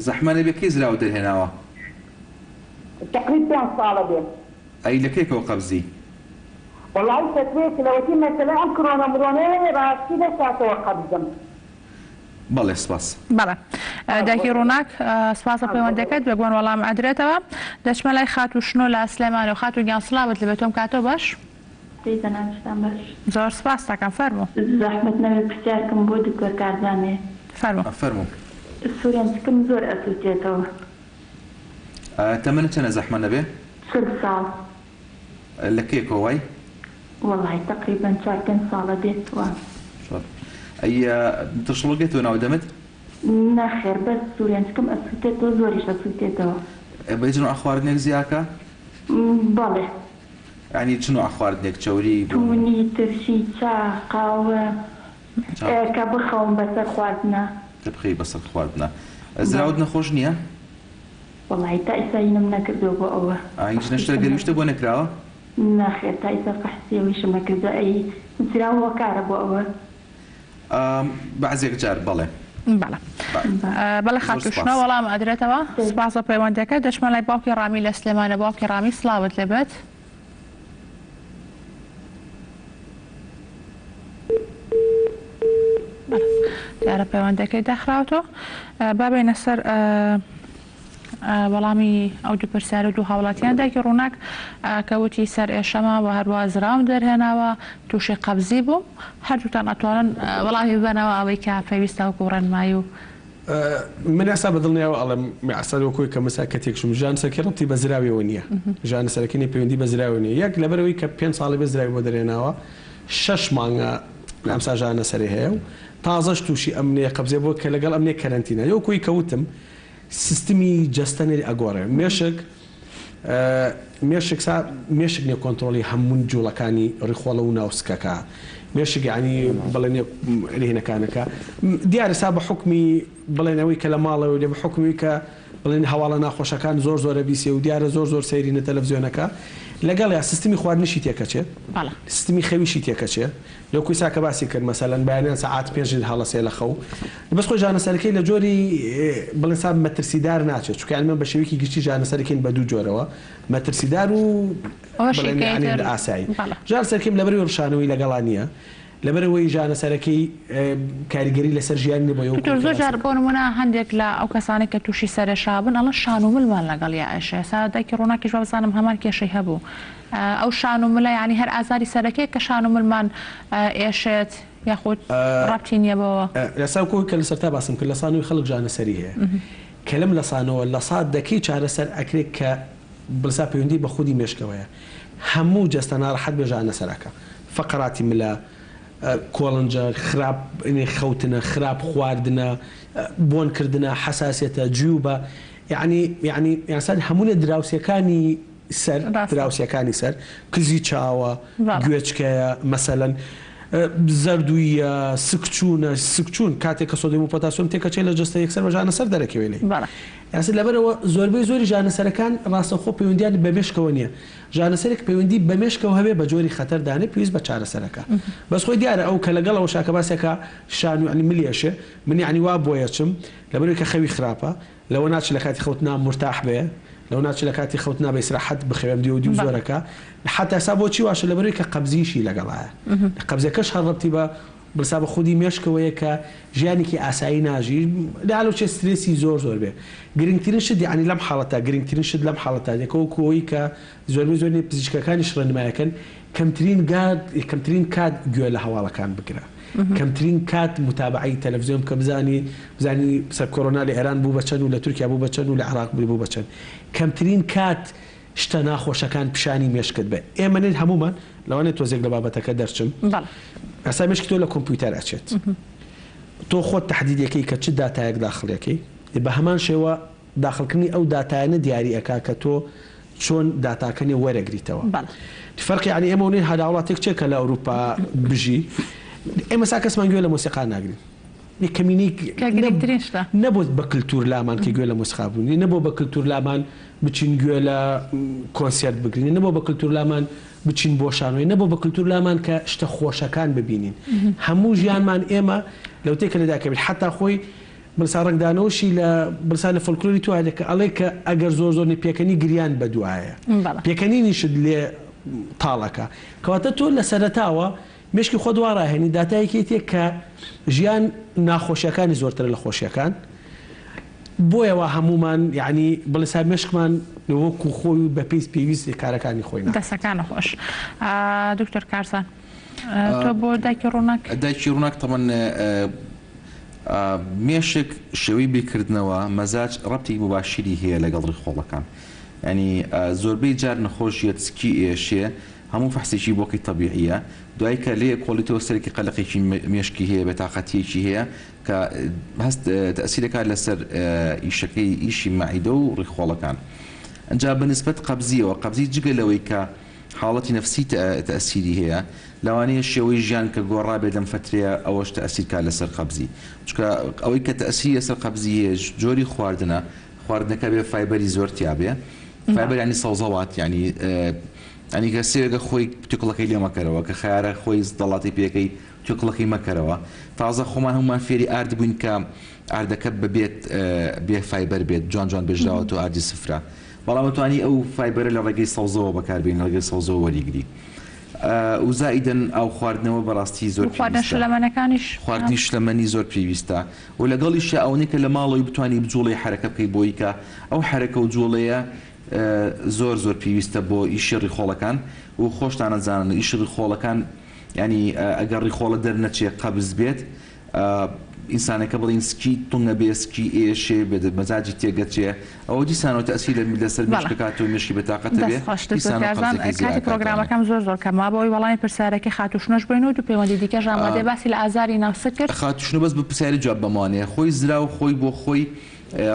زەحمە نەبێ کەی زراوت دەرهێناوە؟ تەقریب پێنج ساڵە بێ. ئەی لە کەیکەوە قەبزی؟ وەڵایی فەترەیەک لەوەتی مەسەلەی ئەم کرۆنە مرۆنەیە ڕاستی لەو کاتەوە قەبزم. بەڵێ سپاس. بەڵێ دایکی ڕووناک سپاس بۆ پەیوەندەکەت بێگومان وەڵام ئەدرێتەوە دەچمە لای خاتوو شنۆ لە سلێمانەوە خاتوو گیان سڵاوت لێبێت تۆم کاتۆ باش. دەی جەنابیشتان باش. زۆر سپاست دەکەم فەرموو. زەحمەت نەبێ پرسیارکم بۆ دکتۆر کارزان هەیە. فەرموو. فەرموو. سورێنچکم زۆر ئەسوتێتەوە. تەمەنت چەنە زەحمەت نەبێ؟ 40 ساڵ. لە کەیەکەوە وای؟ وەڵای تەقریبەن چوار پێنج ساڵە بێت وام. چوار ئەی ترشەڵۆک دێتەوە ناو دەمت؟ نەخێر بەس سورێنچکم ئەسوتێتەوە زۆریش ئەسوتێتەوە. بە هیچ نوعە خواردنێک زیاکە؟ بەڵێ. یانی چ نوعە خواردنێک چەوری بۆ؟ تونی ترشی چا قاوە کە بخەوم بەسەر خواردنا. کە بخەوی بەسەر خواردنا. زراوت نەخۆش نییە؟ وەڵاهی تا ئیستا هینم نەکردوە بۆ ئەوە. ئا هیچ نەشتەرگەری و شتە بۆ نەکراوە؟ نەخێر تا ئیستا فەحسی ئەوەیشم نەکردوە ئەی زراو هۆکارە بۆ ئەوە؟ ئام بەعزێک جار بەڵێ. بەڵێ بەڵێ زۆر خاتوو شنۆ سوپاس. وەڵام ئەدرێتەوە سوپاس بۆ پەیوەندیەکەت دەچمە لای باوکی ڕامی لە سلێمانە باوکی ڕامی سڵاوت لێ بێت. دیارە پەیوەندەکەی داخراوەتەوە با بێینە سەر وەڵامی ئەو دوو پرسیار و دوو هاوڵاتیان دایکی ڕووناک کە وتی سەر ئێشەمە و هەروە زراوم دەرهێناوە تووشی قەبزی بووم هەردووتان ئەتوانن وەڵامی ببەنەوە ئەوەی کە پێویستە وەکو ڕێنمایی و. من ئێستا بە دڵنیایەوە ئەڵێم ئێستا وەکو کە مەسا کە تێکچووم ژان سەرەکی ڕەبتی بە زراویەوە نییە ژانە سەرەکی نیە پەیوەندی بە زراویەوە نییە یەک لەبەرئەوەی کە پێنج ساڵی بێ زراوی بۆ دەرهێناوە شەش مانگە ئەمسا ژانە سەرێ هەیە و تازەش تووشی ئەم نێ قەبزێ بووە کە لەگەڵ ئەم نێ کەرەنتینە وەکو کە وتم سیستمی جەستە نێ ئەگۆڕێ مێشک مێشک سا مێشک نیە کۆنترۆڵی هەموو جوڵەکانی ڕیخۆڵە و ناو سکەکە مێشک یانی بڵێ نیە لهینەکانەکە دیارە سا بە حوکمی بڵێن ئەوەی کە لە ماڵەوە لێ بە حوکمی کە بڵێن هەواڵە ناخۆشەکان زۆر زۆرە بیسێ و دیارە زۆر زۆر سەیری نە تەلەفزیۆنەکە لەگەڵیا سیستمی خواردنیشی تێکەچێ سیستمی خەویشی تێکەچێ لەو کویسا کە باسی کرد مەسەلەن بەیانیان سەعات پێنج هەڵەسێ لە خەو بەس خۆی ژانەسەرەکەی لە جۆری بڵێن سا مەترسیدار ناچێت چونکە ئەمە بە شێوەیەکی گشتی ژانەسەرەکەین بە دوو جۆرەوە مەترسیدار و بڵێن یانی ئاسایی ژانەسەرەکەیم لەبەرئەوەی ڕشانەوەی لەگەڵا نییە لەبەرئەوەی ژانەسەرەکەی کاریگەری لەسەر ژیانی نیە بۆیە وەکو دکتۆر زۆر جار بۆ نمونە هەندێک لە ئەو کەسانەی کە توشی سەرئێشە بن ئەڵێن شان و ملمان لەگەڵیا ئێشێ ئێستا دایکی ڕووناکیش وابزانم هەمان کێشەی هەبوو ئەو شان و ملە یانی هەر ئازاری سەرەکەیە کە شان و ملمان ئێشێت یاخود ڕەبتی نیە بەوە؟ ئێستا وەکو ئەوەی کە لە سەرتا باسم کرد لەسانەوەی خەڵک ژانەسەری هەیە کە لەم لەسانەوە لەسا دەکەی چارەسەر ئەکرێت کە بلسا پەیوەندی بە خودی مێشکەوەیە هەموو جەستە ناڕەحەت بێ ژانەسەر ئەکا فەقەراتی ملە کۆڵنجە خراپ خەوتنە خراپ خواردنە بۆن کردنە حەساسیەتە جیوبە یەعنی یەعنی یاسا هەموو دراوسێکانی سەر دراوسێکانی سەر کزی چاوە گوێچکەیە مەسەلەن زەردوویە سکچوونە سکچوون کاتێک کە سۆدیۆم و پۆتاسیۆم تێکەچێت لە جەستە یەکسەر بە ژانەسەر دەرەکەوێ لێی یاسا لەبەرئەوە زۆربەی زۆری ژانەسەرەکان ڕاستەوخۆ پەیوەندیان بە مێشکەوە نییە ژانەسەرێک پەیوەندی بە مێشکەوە هەبێ بە جۆری خەتەر دانێ پێویست بە چارەسەرەکە بەس خۆی دیارە ئەو کە لەگەڵ ئەوەشا کە باسێکە شان و یعنی ملی ئەشێ من یعنی وا بۆیەچم لەبەرئەوەی کە خەوی خراپە لەوە ناچێ لە کاتی خەوتنا مورتاح بێ لەوە ناچێ لە کاتی خەوتنا بە ئیسراحەت بخەوێ ئەم دیو دیو زۆرەکە حەتا ئێستا بۆچی واشە لەبەرئەوەی کە قەبزیشی لەگەڵایە قەبزەکەش هەر ڕەبتی بە بڵسا بە خودی مێشکەوەیە کە ژیانێکی ئاسایی ناژی لە چێ سترێسی زۆر زۆر بێ گرنگترین شت یعنی لەم حاڵەتە گرنگترین شت لەم حاڵەتە یەکە وەکو ئەوەی کە زۆربەی زۆری پزیشکەکانیش ڕێنمایەکەن کەمترین گات کەمترین کات گوێ لە هەواڵەکان بگرە کەمترین کات موتابەعەی تەلەفزیۆن بکە بزانی بزانی سەر کۆرۆنا لە ئێران بوو بە چەند و لە تورکیا بوو بە چەند و لە عێراق بوو بە چەند کەمترین کات شتە ناخۆشەکان پیشانی مێشکت بە ئێمە نێت هەموومان لەوانەیە تۆزێک لە بابەتەکە دەرچم بەڵێ. ئێستا مێشکی تۆ لە کۆمپیوتەر ئەچێت تۆ خۆت تەحدیدەکەی کە چ داتایەک داخڵیەکەی بە هەمان شێوە داخڵکردنی ئەو داتایانە دیاری ئەکا کە تۆ چۆن داتاکەنێ وەرەگریتەوە. بەڵێ. فەرقی یانی ئێمە و نێ هەراوڵاتێک چێ کە لە ئەوروپا بژی ئێمە سا کەسمان گوێ لە مۆسیقا ناگرین نێ کەمینەی کە گرنگترین شتە. نەبۆ بە کلتور لامان کە گوێ لە مۆسیقا بگرین نەبۆ بە کلتور لامان بچین گوێ لە کۆنسێرت بگرین نەبۆ بە کلتور لامان بچین بۆ شانۆی نەبۆ بە کلتور لامان کە شتە خۆشەکان ببینین هەموو ژیانمان ئێمە لەوتەی کە لەدایک ئەبین حەتا خۆی بڵسا ڕەنگدانەوەشی لە بڵسا لە فۆلکلۆری تۆ هەیە کە ئەڵێ کە ئەگەر زۆر زۆر نی پێکەنی گریان بە دوایە پێکەنینیشت لێ تاڵ ئەکا کەواتە تۆ لە سەرەتاوە مێشکی خۆت وا ڕاهێنی داتایەکی تێ کە ژیان ناخۆشیەکانی زۆرترە لە خۆشیەکان بۆیە وا هەموومان یعنی بڵسا مێشکمان وەکو خۆی و بەپێی پێویست کارەکانی خۆی ناکات. دەسەکانت خۆش دکتۆر کارزان. تۆ بۆ دایکی ڕووناک؟ دایکی ڕووناک تەبەن مێشک شێوەی بیرکردنەوە مەزاج ڕەبتێکی موباشیری هەیە لەگەڵ ڕیخۆڵەکان یانی زۆربەی جار نەخۆش یەت سکی ئێشێ هەموو فەحسێکی بۆکەی تەبیعیە دوای کە لێ کۆڵیتەوە سەرێکی قەلەقێکی مێشکی هەیە بێتاقەتیەکی هەیە کە هەست تەئسیر دەکات لەسەر ئیشەکەی ئیشی مەعیدە و ڕیخۆڵەکان ئەنجا بە نسبەت قەبزیەوە قەبزی جگە لەوەی کە حاڵەتی نەفسی تەئسیری هەیە لەوانەیە شێوەی ژیان کە گۆڕابێت لەم فەترەیە ئەوەش تەئسیر کا لەسەر قەبزی چونکە ئەوەی کە تەئسیری لەسەر قەبزی هەیە جۆری خواردنە خواردنەکە بێ فایبەری زۆر تیا بێ فایبەر یانی سەوزەوات یانی یانی کە سێوێکە خۆی توکڵەکەی لێ مەکەرەوە کە خەیارە خۆی دەڵاتی پێکەی توکڵەکەی مەکەرەوە تازە خۆمان هەمومان فێری ئارد بووین کە ئاردەکە بەبێت بێ فایبەر بێت جوان جوان بێژراوەتەوە ئاردی سفرە بەڵام ئەتوانی ئەو فایبەرە لە ڕێگەی سەوزەوە بەکاربێنی لە ڕێگەی سەوزەوە وەریگری و زائیدەن ئاو خواردنەوە بەڕاستی زۆر خواردنە پێویستە شلەمەنەکانیش خواردنی شلەمەنی زۆر پێویستە و لەگەڵیشیا ئەوەنەی کە لە ماڵەوەی بتوانی بجوڵێی حەرەکە بکەی بۆی کە ئەو حەرەکە و جوڵەیە زۆر زۆر پێویستە بۆ ئیشی ڕیخۆڵەکان و خۆشتان ئەزانن ئیشی ڕیخۆڵەکان یانی ئەگەر ڕیخۆڵە دەرنەچێ قەبز بێت. ئینسانەکە بڵێین سکی تونگە بێ سکی ئێشێ بێ مەزاجی تێگەچێ ئەوە دیسانەوە تەئسیر لە لەسەر بەڵێ مێشک ئەکات و مێشکی بێتاقەت ئەبێ دەست خۆش دکتۆر دیسانەوە کارزان قەبزەکەی زیا کاتی ئەکاتەوانێ. پرۆگرامەکەم زۆر زۆر کەمە بۆ ئەوەی وەڵامی پرسیارەکەی خاتوو شنۆش بەین و دوو پەیوەندی دیکەش ئامادەیە باسی لە ئازاری ناوسک کرد. خاتوو شنۆ بەس بە پرسیاری جواب بەمەوانێ خۆی زراو خۆی بۆ خۆی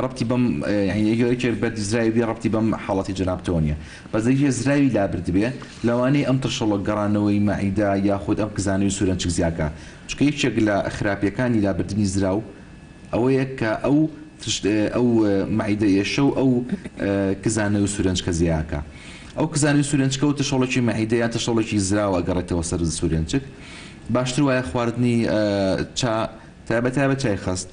ڕەبتی بەم یانی یەکێک بەردی زراوی بێ ڕەبتی بەم حاڵەتی جەنابتەوە نیە بەس یەکێ زراوی لابردبێ لەوانەیە ئەم ترشەڵۆک گەڕانەوەی مەعیدە یاخود ئەم کزانەوەی سورێنچک زیاکا چونکە یەکێک لە خراپیەکانی لابردنی زراو ئەوەیە کە ئەو ئەو مەعیدە ئێشە و ئەو کزانەوەی سورێنچکە زیاکا ئەو کزانەوەی سورێنچکە و ترشەڵۆکی مەعیدە یان ترشەڵۆکی زراو ئەگەڕێتەوە سەر سورێنچک باشتر وایە خواردنی چا تایبەت تایبەت چای خەست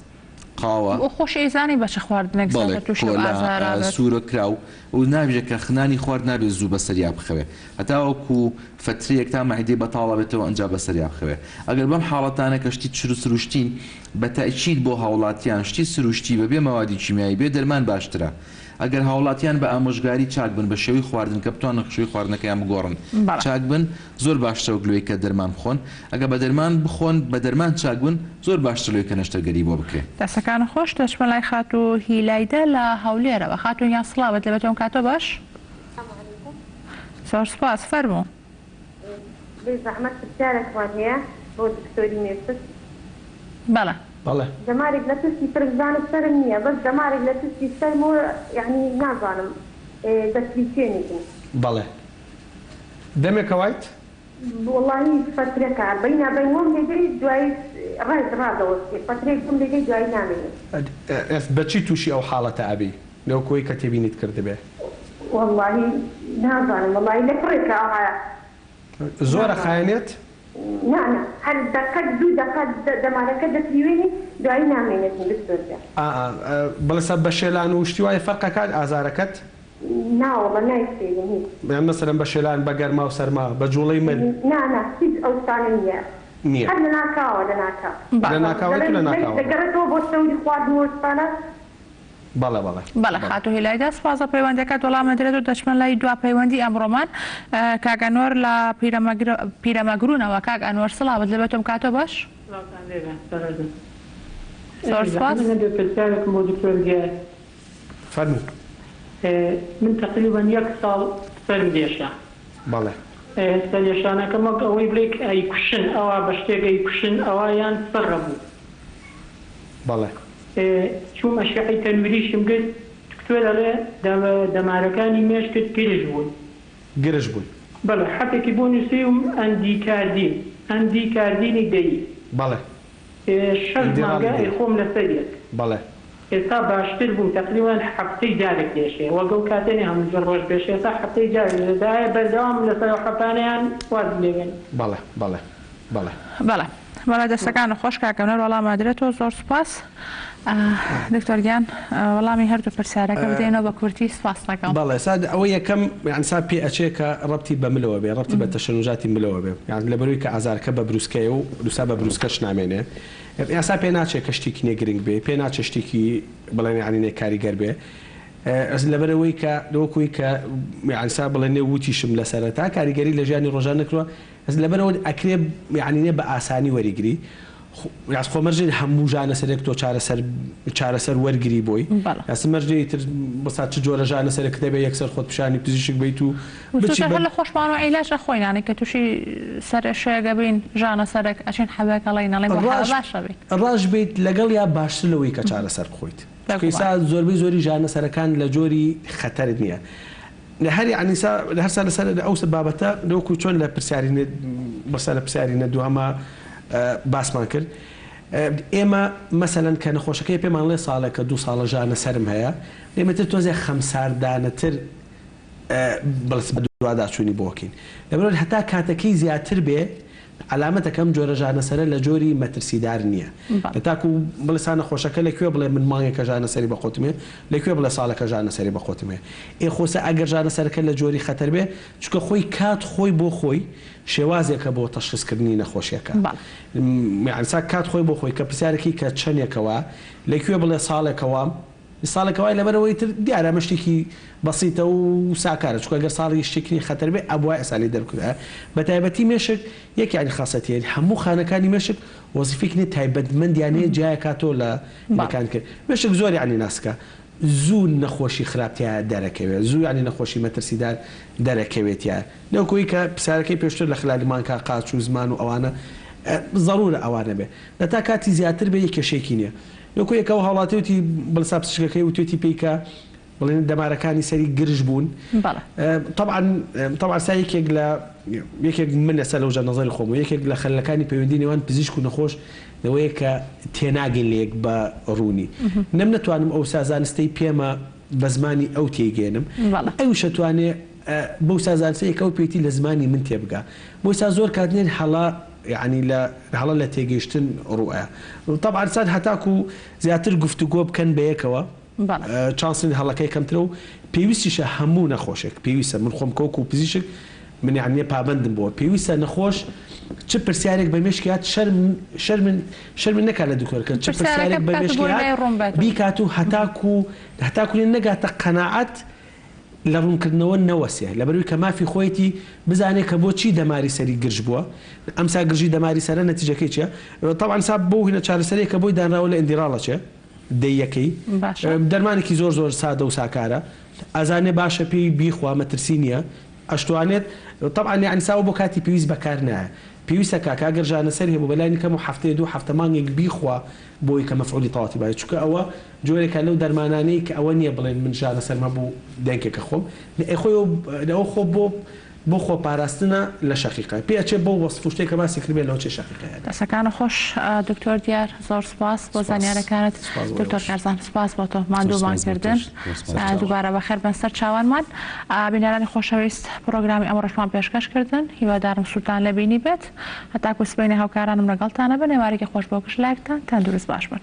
قاوە. بۆ خۆشی ئەیزانی بە چ خواردنێک بەڵێ زیاتر توشی ئەو کۆلا ئازارە بێت. سوورە کراو و نابێ کە نانی خوارد نابێ زوو بەسەریا بخەوێ هەتاوەکو فەترەیەک تا مەعیدەی بەتاڵ ئەبێتەوە ئەنجا بەسەریا بخەوێ ئەگەر بەم حاڵەتانە کە شتی چر سروشتین بە تەئکید بۆ هاوڵاتیان شتی سروشتی بەبێ مەوادی کیمیایی بێ دەرمان باشترە ئەگەر هاوڵاتیان بە ئامۆژگاری چاک بن بە شێوەی خواردن کە بتوانن شێوەی خواردنەکەیان بگۆڕن بەڵێ. چاک بن زۆر باشترە وەک لەوەی کە دەرمان بخۆن ئەگەر بە دەرمان بخۆن بە دەرمان چاک بن زۆر باشترە لەوەی کە نەشتەرگەری بۆ بکرێ. دەستەکانت خۆش دەچمە لای خاتوو هیلایدە لە هەولێرەوە خاتوون گیان سڵاوت لێبێت ئەم کاتە باش. سلام علیکم. زۆر سوپاس فەرموو. بێ زەحمەت پرسیارێکمان هەیە بۆ دکتۆری مێشک. بەڵێ. بەڵێ. دەمارێک لە پشتی سەرم بزانم سەرم نییە بەس دەمارێک لە پشتی سەرمەوە یانی نازانم دەتریکێنیتن. بەڵێ. دەمێکە وایت؟ وەڵاهی فەترەکە بەینا بەین وەم لێدەی دوایی ڕێک ڕادەوەستێ فەترەیەک وەم لێدەی دوایی نامێنێ. ئێس بەچی توشی ئەو حاڵەتە ئەبی لەو کۆی کە تێبینیت کردبێ؟ وەڵاهی نازانم وەڵاهی لە پڕێکە ئەوها زۆر نازانم. ئەخایەنێت؟ نا نا هەر دەقەک دوو دەقە دەمارەکە دەتریوێنی دوایی نامێنێتن دکتۆر گیان. ئا ئا بڵێسە بە شێلان و شتی وایە فەرق ئەکات ئازارەکەت؟ ناوەڵا نایشێلم هیچ. یان مەسەلەن بە شێلان بە گەرما و سەرما بە جوڵەی مل. نا نا هیچ ئەو شتانە نیە نیە. هەر لەناکاوە لەناکاو. لە ناکاوەی تو دەڵێن لە ناکاوە. دەگەڕێتەوە بۆ چەوری خواردن و ئەو شتانە. بەڵێ بەڵێ بەڵێ بەڵێ. خاتوو هیلایدا سوپاس بۆ پەیوەندیەکەت وەڵام ئەدرێت و دەچمە لای دوا پەیوەندی ئەمڕۆمان کاک ئەنوەر لە پیرەمەگرونەوە کاک ئەنوەر سڵاوت لێبێت ئەم کاتە باش. سڵاوتان لێبێ بەڕێزم. زۆر سوپاس. زەحمەت نەبێ پرسیارێکم بۆ دکتۆر دیار. فەرموو. من تەقریبەن یەک ساڵ سەرم دێشا. بەڵێ. سەرێشانەکەم وەک ئەوەی بڵێی کە ئەیکوشن ئەوا بە شتێک ئەیکوشن ئەوا یان فڕە بوو. بەڵێ. چووم ئەشعەی تەنوریشم گرت دکتۆر ئەڵێ دەمارەکانی مێشکت گرژ بوون. گرژ بوون. بەڵێ حەپێکی بۆ نووسیوم ئەندیکاردین ئەندیکاردینی دەی. بەڵێ. شەش مانگە ئەیخۆم لەسەر یەک. بەڵێ. ئێستا باشتر بووم تەقریبەن هەفتەی جارێک دێشێ وەک ئەو کاتە نیە هەموو جۆر ڕۆژ بێشێ ئێستا هەفتەی جارێک دێشێ دایە بەردەوامم لەسەر ئەو حەپانە یان وازم لێ بێنم. بەڵێ بەڵێ بەڵێ. بەڵێ بەڵێ دەستەکانت خۆش کاک ئەنوەر وەڵام ئەدرێتەوە زۆر سوپاس دکتۆر گیان وەڵامی هەردوو پرسیارەکە بدەینەوە بە کورتی سوپاست دەکەم. بەڵێ سا ئەوە یەکەم یان سا پێ ئەچێ کە ڕەبتی بە ملەوە بێ ڕەبتی بە تەشەنوجاتی ملەوە بێ یان لەبەرەوەی کە ئازارەکە بە بروسکەیە و دوسا بە بروسکەش نامێنێ یاسا پێ ناچێ کە شتێکی نێ گرنگ بێ پێ ناچێ شتێکی بڵێن یانی نێ کاریگەر بێ لەبەرەوەی کە وەکوی کە یانی سا بڵێن نێ وتیشم لە سەرەتا کاریگەری لە ژیانی ڕۆژان نەکردوە لەبەرئەوە ئەکرێ یانی نێ بە ئاسانی وەریگری یاس خۆ مەرج نیە هەموو ژانەسەرێک تۆ چارەسەر چارەسەر وەرگری بۆی بەڵێ. یاس مەرج نیە ئیتر بەسا چ جۆرە ژانەسەرێکت هەبێ یەکسەر خۆت پیشانی پزیشک بەیت و بچی زۆرجار بە هەر لە خۆشمانەوە عیلاج ئەخۆین یانی کە توشی سەرئێشەیەک ئەبین ژانەسەرێک ئەچین حەبێک ئەڵێین ئەڵێین بۆ حەبە ڕاش باش ئەبین. ڕاش بیت لەگەڵیا باشتر لەوەی کە چارەسەر بخۆیت چونکە بێگومان. ئیسا زۆربەی زۆری ژانەسەرەکان لە جۆری خەتەر نیە لە هەر یانی سا لە هەر سا لەسەر ئەو بابەتە وەکو چۆن لە پرسیاری بەسا لە پرسیاری نە دووهەما باسمان کرد ئێمە مەسەلەن کە نەخۆشەکەی پێمان ڵێ ساڵێکە دوو ساڵە ژانە سەرم هەیە ئێمە تر تۆزێ خەمساردانەتر بڵس بەدواداچوونی بۆ کەین لەبەرئەوەی هەتا کاتەکەی زیاتر بێ عەلامەتەکە ئەم جۆرە ژانەسەرە لە جۆری مەترسیدار نییە. هەتاکو بڵێ سا نەخۆشەکە لە کوێ بڵێ من مانگێکە ژانەسەری بە قوتم هەیە، لە کوێ بڵێ ساڵێکە ژانەسەری بە قوتم هەیە. ئێ خۆ سا ئەگەر ژانەسەرەکە لە جۆری خەتەر بێ، چونکە خۆی کات خۆی بۆ خۆی شێوازێکە بۆ تەشخیسکردنی نەخۆشیەکە. یانی سا کات خۆی بۆ خۆی کە پرسیارەکەی کە چەنێکە وا، لە کوێ بڵێ ساڵێکە وام؟ ساڵێکە وای لەبەرئەوەی تر دیارە ئەمە شتێکی بەسیتە و ساکارە چونکە گەر ساڵی شتێکی خەتەر بێ ئەبوایە ئێستا لێی دەربکردایە بەتایبەتی مێشک یەک یانی خاسەتی هەیە هەموو خانەکانی مێشک وەزیفەیەکی نیە تایبەتمەندیان هەیە جیایەکاتەوە لە هینەکان کە مێشک زۆر یانی ناسکە زوو نەخۆشی خراپ تیایا دەرەکەوێ زوو یانی نەخۆشی مەترسیدار دەرەکەوێ تیایا لەوکۆی کە پرسیارەکەی پێشتر لە خلالی مانکا قاچ و زمان و ئەوانە زەرورە ئەوانە بێ لە تا کاتی زیاتر بێ کێشەیەکی نیە لەوکۆ یەکەوە هاوڵاتی وتی بڵسا پزیشکەکەی وتوێتی پێی کە بڵێن دەمارەکانی سەری گرژ بوون تەبعەن تەبعەن سا یەکێک لە یەکێک من ئێستا لەوجا نەزەری خۆم و یەکێک لە خەلەکانی پەیوەندی نێوان پزیشک و نەخۆش لەوەیە کە تێناگەین لە یەک بە ڕوونی نەم نەتوانم ئەو سا زانستەی پێمە بە زمانی ئەو تێیگەیەنم ئەویش ئەتوانێ بەو سا زانستەی کە ئەو پێیتی لە زمانی من تێبگا بۆی سا زۆر کات نێن هەڵە یەعنی لە هەڵە لە تێگەیشتن ڕووئەیا تەبعەن سا هەتاکوو زیاتر گفتوگۆ بکەن بەیەکەوە چانسی هەڵەکەی کەمترە و پێویستیشە هەموو نەخۆشێک پێویستە من خۆم کە وەکو پزیشک من یەعنی پابەندم بۆ پێویستە نەخۆش چ پرسیارێک بە مێشکی هات شەرم شەرم شەرم نەکات لە دکتۆر کە چ پرسیارەکە پرسیارێک بە بکات و مێشکی بۆی هات لای ڕوون بێتەوە. بیکات و هەتاکو هەتاکو لێ نەگاتە قەناعەت لە ڕوونکردنەوە نەوەسێ لەبەروی کە مافی خۆیەتی بزانێ کە بۆ چی دەماری سەری گرژ بووە ئەمسا گرژی دەماری سەرە نەتیجەکەی چیە تەبعەن سا بۆ هینە چارەسەریە کە بۆی دانراوە لە ئیندیراڵ ئەچێ دەیەکەی باشە. دەرمانێکی زۆر زۆر سادە و ساکارە ئەزانێ باشە پێی بیخوا مەترسی نیە ئەشتوانێت تەبعەن یەعنی ساوە بۆ کاتی پێویست بەکار نایە پێویستە کاکە ئەگەر ژانەسەری هەبوو بەلانی کەم و هەفتەیە دوو هەفتە مانگێک بیخوا بۆی کە مەفعولی تەواتی باێ چونکە ئەوە جۆرێکە لەو دەرمانانەی کە ئەوە نیە بڵێن من ژانەسەرم هەبوو دەنکێکە خۆم نە ئەیخۆی ئەوە خۆ بۆ بۆ خۆ پاراستنە لە شەقیقە. پێ ئەچێ بەو وەسف و شتەی کە باسی کردبێ لەوە چێ شەقیقە هەبێ. دەستەکانت خۆش دکتۆر دیار زۆر سوپاس بۆ سوپاس. زانیارەکانت سوپاس بۆ دکتۆر ئێوەش. کارزان سوپاس بۆ تۆ زۆر ماندوومان سوپاس بۆ کردن تۆش. زۆر سوپاس بۆ تۆش. دووبارە بەخێر بن سەر چاوانمان بینەرانی خۆشەویست پڕۆگرامی ئەمڕۆشمان پێشکەش کردن هیوادارم سوودتان لێ بینیبێت هەتاکو سبەینێ هاوکارانم لەگەڵتانە بن ئێوارێکی خۆش بۆ گشت لایەکتان تەندروست باش بن.